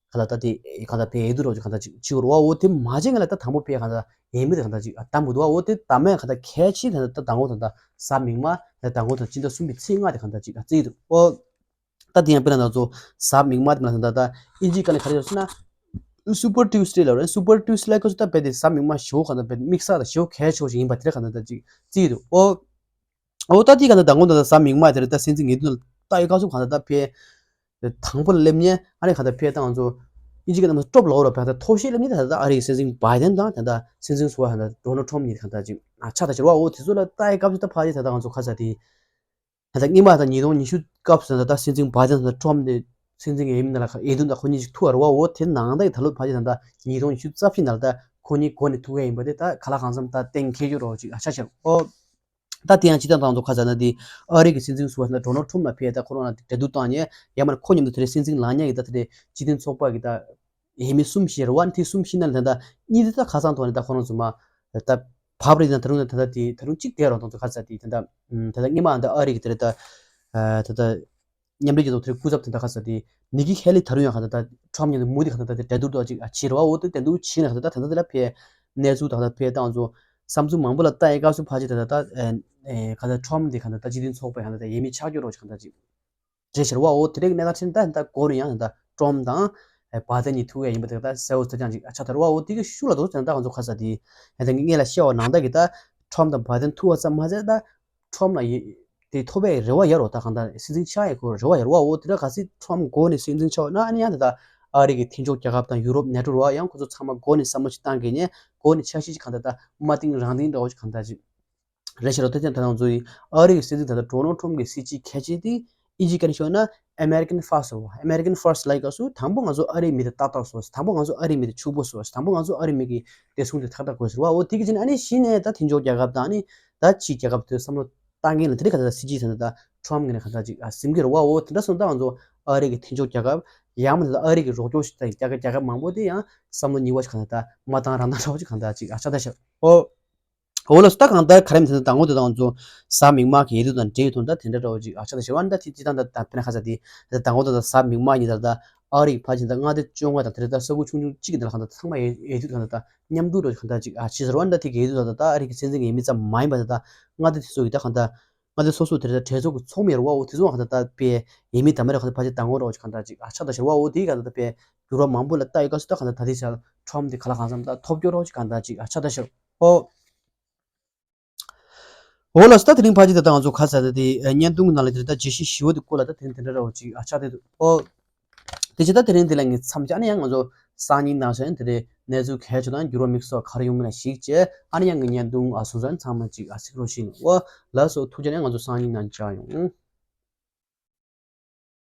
ག་ལ་ད་དེ་ག་ད་དཔེ་འོས་བསྡུ་རོགས་ཅིག་ག་ད་ཅིག་བྱེད་དགོས་རེད་བ། འོ་དེ་མ་བྱས་ང་ལ་ད་དང་པོ་དཔེ་ག་ད་འོས་མི་དེ་ག་ད་ཅིག་བདམས་དགོས་འདུག་བ། འོ་དེ་བདམས་མཁན་ག་ད་གལ་ཆེ་ད་ད་དང་པོ་ད་ད་གཟའ་མིག་དམར་ད་དང་པོ་ད་སྤྱི་ཟླ་གསུམ་པའི་ཚེས་ལྔ་དེ་ག་ད་ཅིག་བརྩིས་འདུག་ཨོ། ད་དེ་ཡང་དཔེར་ན་ང་ཚོ་གཟའ་མིག་དམར་དེ་ལ་ད་ད་ཨིན་ཇིའི་སྐད་ལ་ག་རེ་ཡོད་ཟེར་ན་Super Tuesday ལབ་རེད། Super Tuesday ལབ་ཁ་ཚོ་ད་དཔེ་དེ་གཟའ་མིག་དམར་ཞེ་པོ་ག་ད་དཔེ་དམིགས་བསལ་དང་ཞེ་པོ་གལ་ཆེ་བ་ཞིག་ཡིན་པ་དེ་རེད་ག་ད་ད་ཅིག་བརྩིས་འདུག་ཨོ། ཨོ་ད་དེ་ག་ད་དང་པོ་ད་ད་གཟའ་མིག་དམར་དེ་རེད། ད་སྲིད་འཛིན་འོས་བསྡུ་ལ་ད་ཡོད་ཁ་ཚོ་ག་ད་ད་དཔེ་དང་པོ་ལ་སླེབས་ཉེ་ཨ་ནི་ག་ད་དཔེ་ད་ང་ཚོ་ཨིན་ཇིའི་སྐད་ནང་ཐོབ་ལོག་རོ་བ་ད་ཐོབ་ཤེས་ལབ་ཉེ་ད་ད་ཨ་རིའི་སྲིད་འཛིན་བྷའི་ཌེན་དང་ད་ད་སྲིད་འཛིན་ཟུར་པ་ད་ཌོ་ནལ་ཊམ་གཉིས་ག་ད་ཅིག་ཆགས་ད་ཤར་བ། ཨོ་དེ་ཚོ་ལ་ད་ཡོད་ཁ་ཚོ་ད་ཕ་ཡི་ད་ད་ང་ཚོ་ཁ་ས་དེ། ད་ལྟ་སྔོན་མ་ད་ཉིས་སྟོང་ཉི་ཤུ་སྐབས་སུ་ད་ལྟ་སྲིད་འཛིན་བྷའི་ཌེན་དང་ཊམ་དེ་སྲིད་འཛིན་འོས་མི་ནང་ལ་འོས་བསྡུ་ད་ཁོ་གཉིས་ཅིག་ཐུག་པ་རེད་བ། འོ་དེ་ནང་ད་ཡི་ད་ལོ་ཕལ་ཆེར་ད་ལྟ་ཉིས་སྟོང་ཉི་ཤུ་རྩ་བཞི་ནང་ལ་ད་ཁོ་གཉིས་འགོ་ནས་ཐུག་ཡ་ཡིན་པ་དེ་ད་ག་ལ་གང་འཚམ་ད་གཏན་འཁེལ་རྒྱུ་རོགས་ཅིག་ཨ་ཆ་ཤར་ཨོ། ད་དེ་ཡང་སྤྱི་བཏང་དང་ཚོ་ཁ་ས་ན་དེ་ཨ་རི་གི་སྲིད་འཛིན་ཟུར་པ་ད་ཌོ་ནལ་ཊམ་ལ་ཕེ་ད་ཁོ་རང་ལ་འབྲེལ་གཏུག་བཏང་ནས་ཡ་མར་ཁོ་མཉམ་དུ་དེ་རིང་སྲིད་འཛིན་ལངས་ཉག་གི་ད་དེ་རིང་སྤྱི་མཐུན་ཚོགས་པ་གི་ད་འོས་མི་གསུམ་ཞིག་རེད་བ། དེ་གསུམ་ཞིག་ནང་ལ་ད་ལྟ་གཉིས་དེ་ད་ཁ་སང་ཐོག་ནས་ད་ཁོ་རང་ཚོ་མ་ད་བབ་རེད། ད་ད་རུང་ད་ད་དེ་ད་རུང་གཅིག་བསྡད་རོགས་དང་ཚོ་ཁ་ས་དེ་ད་ད་ད་ད་སྔོན་མ་ད་ཨ་རི་གི་དེ་རེད་ད་ད་ད་མཉམ་འབྲེལ་རྒྱལ་ཚོགས་དེ་སྐུ་ཚབ་དེ་ད་ཁ་ས་དེ་ནི་ཀི་ཧེ་ལི་ད་རུང་ཡང་ཁ་ད་ད་ཊམ་མཉམ་དུ་མུ་དེ་ཁ་ད་ད་དེ་འབྲེལ་གཏུག་ད་ཅིག་ཨ་བྱེད་རོགས། འོ་དེ་འབྲེལ་གཏུག་བྱེད་ན་ཁ་ད་ད་ད་ད་དེ་ལ་ཕེ་གནས་ཚུལ་ད་ཁ་ད་ཕེ་ད་ང་ཚོ་བསམ་ཚུལ་མང་པོ་ལ་ལྟ་ཡི་སྐབས་སུ་ཕལ་ཆེར་ད་ད་ད་ཨེ་ཨེ་ཁ་ད་ཊམ་དེ་ཁ་ད་ད་སྤྱི་མཐུན་ཚོགས་པའི་ཁ་ད་ད་འོས་མི་ཆགས་རྒྱུ་རོགས་ཅིག་ཁ་ད་ཅིག་རེད་ཤར་བ། འོ་དེ་རིང་གནས་སྟངས་ཕྱིན་ད་ད་འགོ་ནས་ཡང་ད་ཊམ་དང་ཨེ་བྷའི་ཌེན་གཉིས་ཐུག་ཡ་ཡིན་པ་དེ་ད་གསལ་བོ་ད་ཅང་ཅིག་ཨ་ཆ་དར་བ། འོ་དེ་གི་ཤུགས་ལ་དོ་ད་ད་ང་ཚོ་ཁ་ས་དེ་ཨེ་ད་ངས་ལ་བཤད་བ་ནང་ད་གི་ད་ཊམ་དང་བྷའི་ཌེན་ཐུག་པ་ཙམ་མ་ཟད་ད་ཊམ་ལ་ཡི་དེ་ཐོབ་པའི་རེ་བ་ཡོད་རོགས། ད་གང་ད་སྲིད་འཛིན་ཆགས་ཡ་ཁོ་རེ་བ་ཡོད་རོགས། འོ་དེ་ད་ག་སྲིད་ཊམ་འགོ་ནས་སྲིད་འཛིན་ཆགས་ན་ཨ་ནི་ཡང་ད་ད་ཨ་རི་གི་མཐུན་ཕྱོགས་རྒྱལ་ཁབ་དང་ཡུ་རོབ་ནེ་ཊོ་རོགས་ཡང་ཁོ་ཚོ་ཚང་མ་འགོ་ནས་བསམ་བློ་ཞིག་བཏང་གི་ནས་འགོ་ནས་འཆར་གཞི་ཅིག་གང་ད་ད་མ་བཏིང་རང་བཏིང་འདྲ་བོ་ཅིག་གང་ད་ཅིག་རེད་ཤག་རོ། དེ་ཙམ་ད་ང་ཚོ་ཡི་ཨ་རི་གི་སྲིད་འཛིན་ད་ལྟ་ཌོ་ནལ་ཊམ་གི་སྲིད་ཇུས་གལ་ཆེ་དེ་ཨིན་ཇི་སྐད་ནས་ཤོད་ན་American First རེད་བ། American First ལབ་སྐབས་སུ་དང་པོ་ང་ཚོ་ཨ་རིའི་མི་དེ་ཏག་ཏག་བཟོ། དང་པོ་ང་ཚོ་ཨ་རིའི་མི་དེ་ཕྱུག་པོ་བཟོ། དང་པོ་ང་ཚོ་ཨ་རིའི་མི་གི་བདེ་སྲུང་དེ་ཏག་ཏག་དགོས་ཟེར་བ། འོ་དེ་གི་ཅིག་ཨ་ནི་གཞི་ནས་ད་མཐུན་ཕྱོགས་རྒྱལ་ཁབ་དང་ཨ་ནི་ད་ཕྱིའི་རྒྱལ་ཁབ་དེ་བསམ་བློ་བཏང་མཁན་ལ་དེ་རིང་ག་ད་སྲིད་ཇུས་ད་ད་ཊམ་གི་ནས་ག་ད་ཅིག་ཨ་ཟིན་གི་རེད་བ། འོ་དེ་འདྲ་སོང་ད་ང་ཚོ་ཨ་རི་གི་མཐུན་ཕྱོགས་རྒྱལ་ཁབ་ཡང་མིན་ད་ཨ་རི་གི་རོགས་སྐྱོར་ཞིག་ད་རྒྱལ་ཁབ་རྒྱལ་ཁབ་མང་པོ་དེ་ཡང་བསམ་བློ་གཉིས་པ་ཞིག་ག་ད་ད་མ་བཏང་རང་བཏང་འདྲ་བོ་ཅིག་ག་ད་ཅིག་ཨ་ཆགས་ད་ཤག་འོ། འོ་ལགས་སོ། ད་གང་ལྟར་ག་རེ་མིན་ད་དང་པོ་དེ་དང་ཚོ་གཟའ་མིག་དམར་གྱི་འོས་བསྡུ་དང་འབྲེལ་ཡོད་དོན་དག་དེ་འདྲ་འདྲ་བོ་ཅིག་ཨ་ཆགས་ད་ཤག་བ། ད་དེ་སྤྱི་བཏང་ད་ད་དཔེར་ན་ཁ་ས་དེ་ད་དང་པོ་ད་ད་གཟའ་མིག་དམར་ཉིན་ད་ད་ཨ་རིའི་ཕལ་ཆེར་ད་མངའ་སྡེ་བཅོ་ལྔ་དང་དེ་རེད་ད་ས་ཁུལ་ཆུང་ཆུང་གཅིག་གི་ད་ལ་གང་ད་ཚང་མ་འོས་འོས་བསྡུ་གང་ད་ད་མཉམ་འདུས་འདྲ་བོ་གང་ད་ཅིག་ཨ་ཆི་ཟེར་བ། ད་དེ་གི་འོས་བསྡུ་ད་ད་ད་ཨ་རི་གི་སྲིད་འཛིན་གྱི་འོས་མི་ཙམ་མ་ཡིན་པ་ད་ད་མངའ་སྡེ་དེ་ཚོ་གི་ད་གང་ད་མངའ་སྡེ་སོ་སོ་དེ་རེད་ད་གྲོས་ཚོགས་ཀྱི་ཚོགས་མི་རེད་བ། འོ་དེ་ཚོ་གང་ད་ད་དཔེ་འོས་མི་ད་མ་རེད་གང་ད་ཕལ་ཆེར་ད་ངོ་འདྲ་བོ་ཅིག་གང་ད་ཅིག་ཨ་ཆགས་ད་ཤག་བ། འོ་དེ་གང་ད་ད་དཔེ་འགྱུར་བ་མང་པོ་ལ་ལྟ་ཡོད་སྐབས་སུ་ད་གང་ད་ད་དེ་ས་ཊམ་དེ་ག་ལ་གང་འཚམ་ད་ཐོབ་རྒྱུ་རོགས་ཅིག་གང་ད་ཅིག་ཨ་ཆགས་ད་ཤག་འོ། འོ་ལགས་སོ། ད་དེ་རིང་ཕལ་ཆེར་ད་ལྟ་ང་ཚོ་ག་ས་ད་དེ་བརྙན་ཐུང་གི་ནང་ལ་དེ་ད་བརྗོད་གཞི་ཞི་བ་དེ་སྐོར་ལ་ད་དེ་རིང་དེ་འདྲ་འདྲ་བོ་ཅིག་ཨ་ཆགས་དེ་འདུག་ཨོ། དེ་ཕྱིར་ད་དེ་རིང་འདི་ལ་ངས་མཚམས་བཞག་ནས་ཡང་ང་ཚོ་སང་ཉིན་ནང་བཞིན་དེ་རིང་གནས་ཚུལ་གལ་ཆེ་དང་འགྱུར་བ་དམིགས་བསལ་ག་རེ་ཡོང་མིན་ལ་གཞིགས་བྱས་ཨ་ནི་ཡང་ངའི་བརྙན་ཐུང་ཨ་སོང་ཙང་ཚང་མ་ཅིག་ཨ་གཟིགས་རོགས་ཞུ་ཡིན། ཨོ་ལགས་སོ། ཐུགས་རྗེ་ཆེ། ང་ཚོ་སང་ཉིན་ནང་མཇལ་ཡོང་།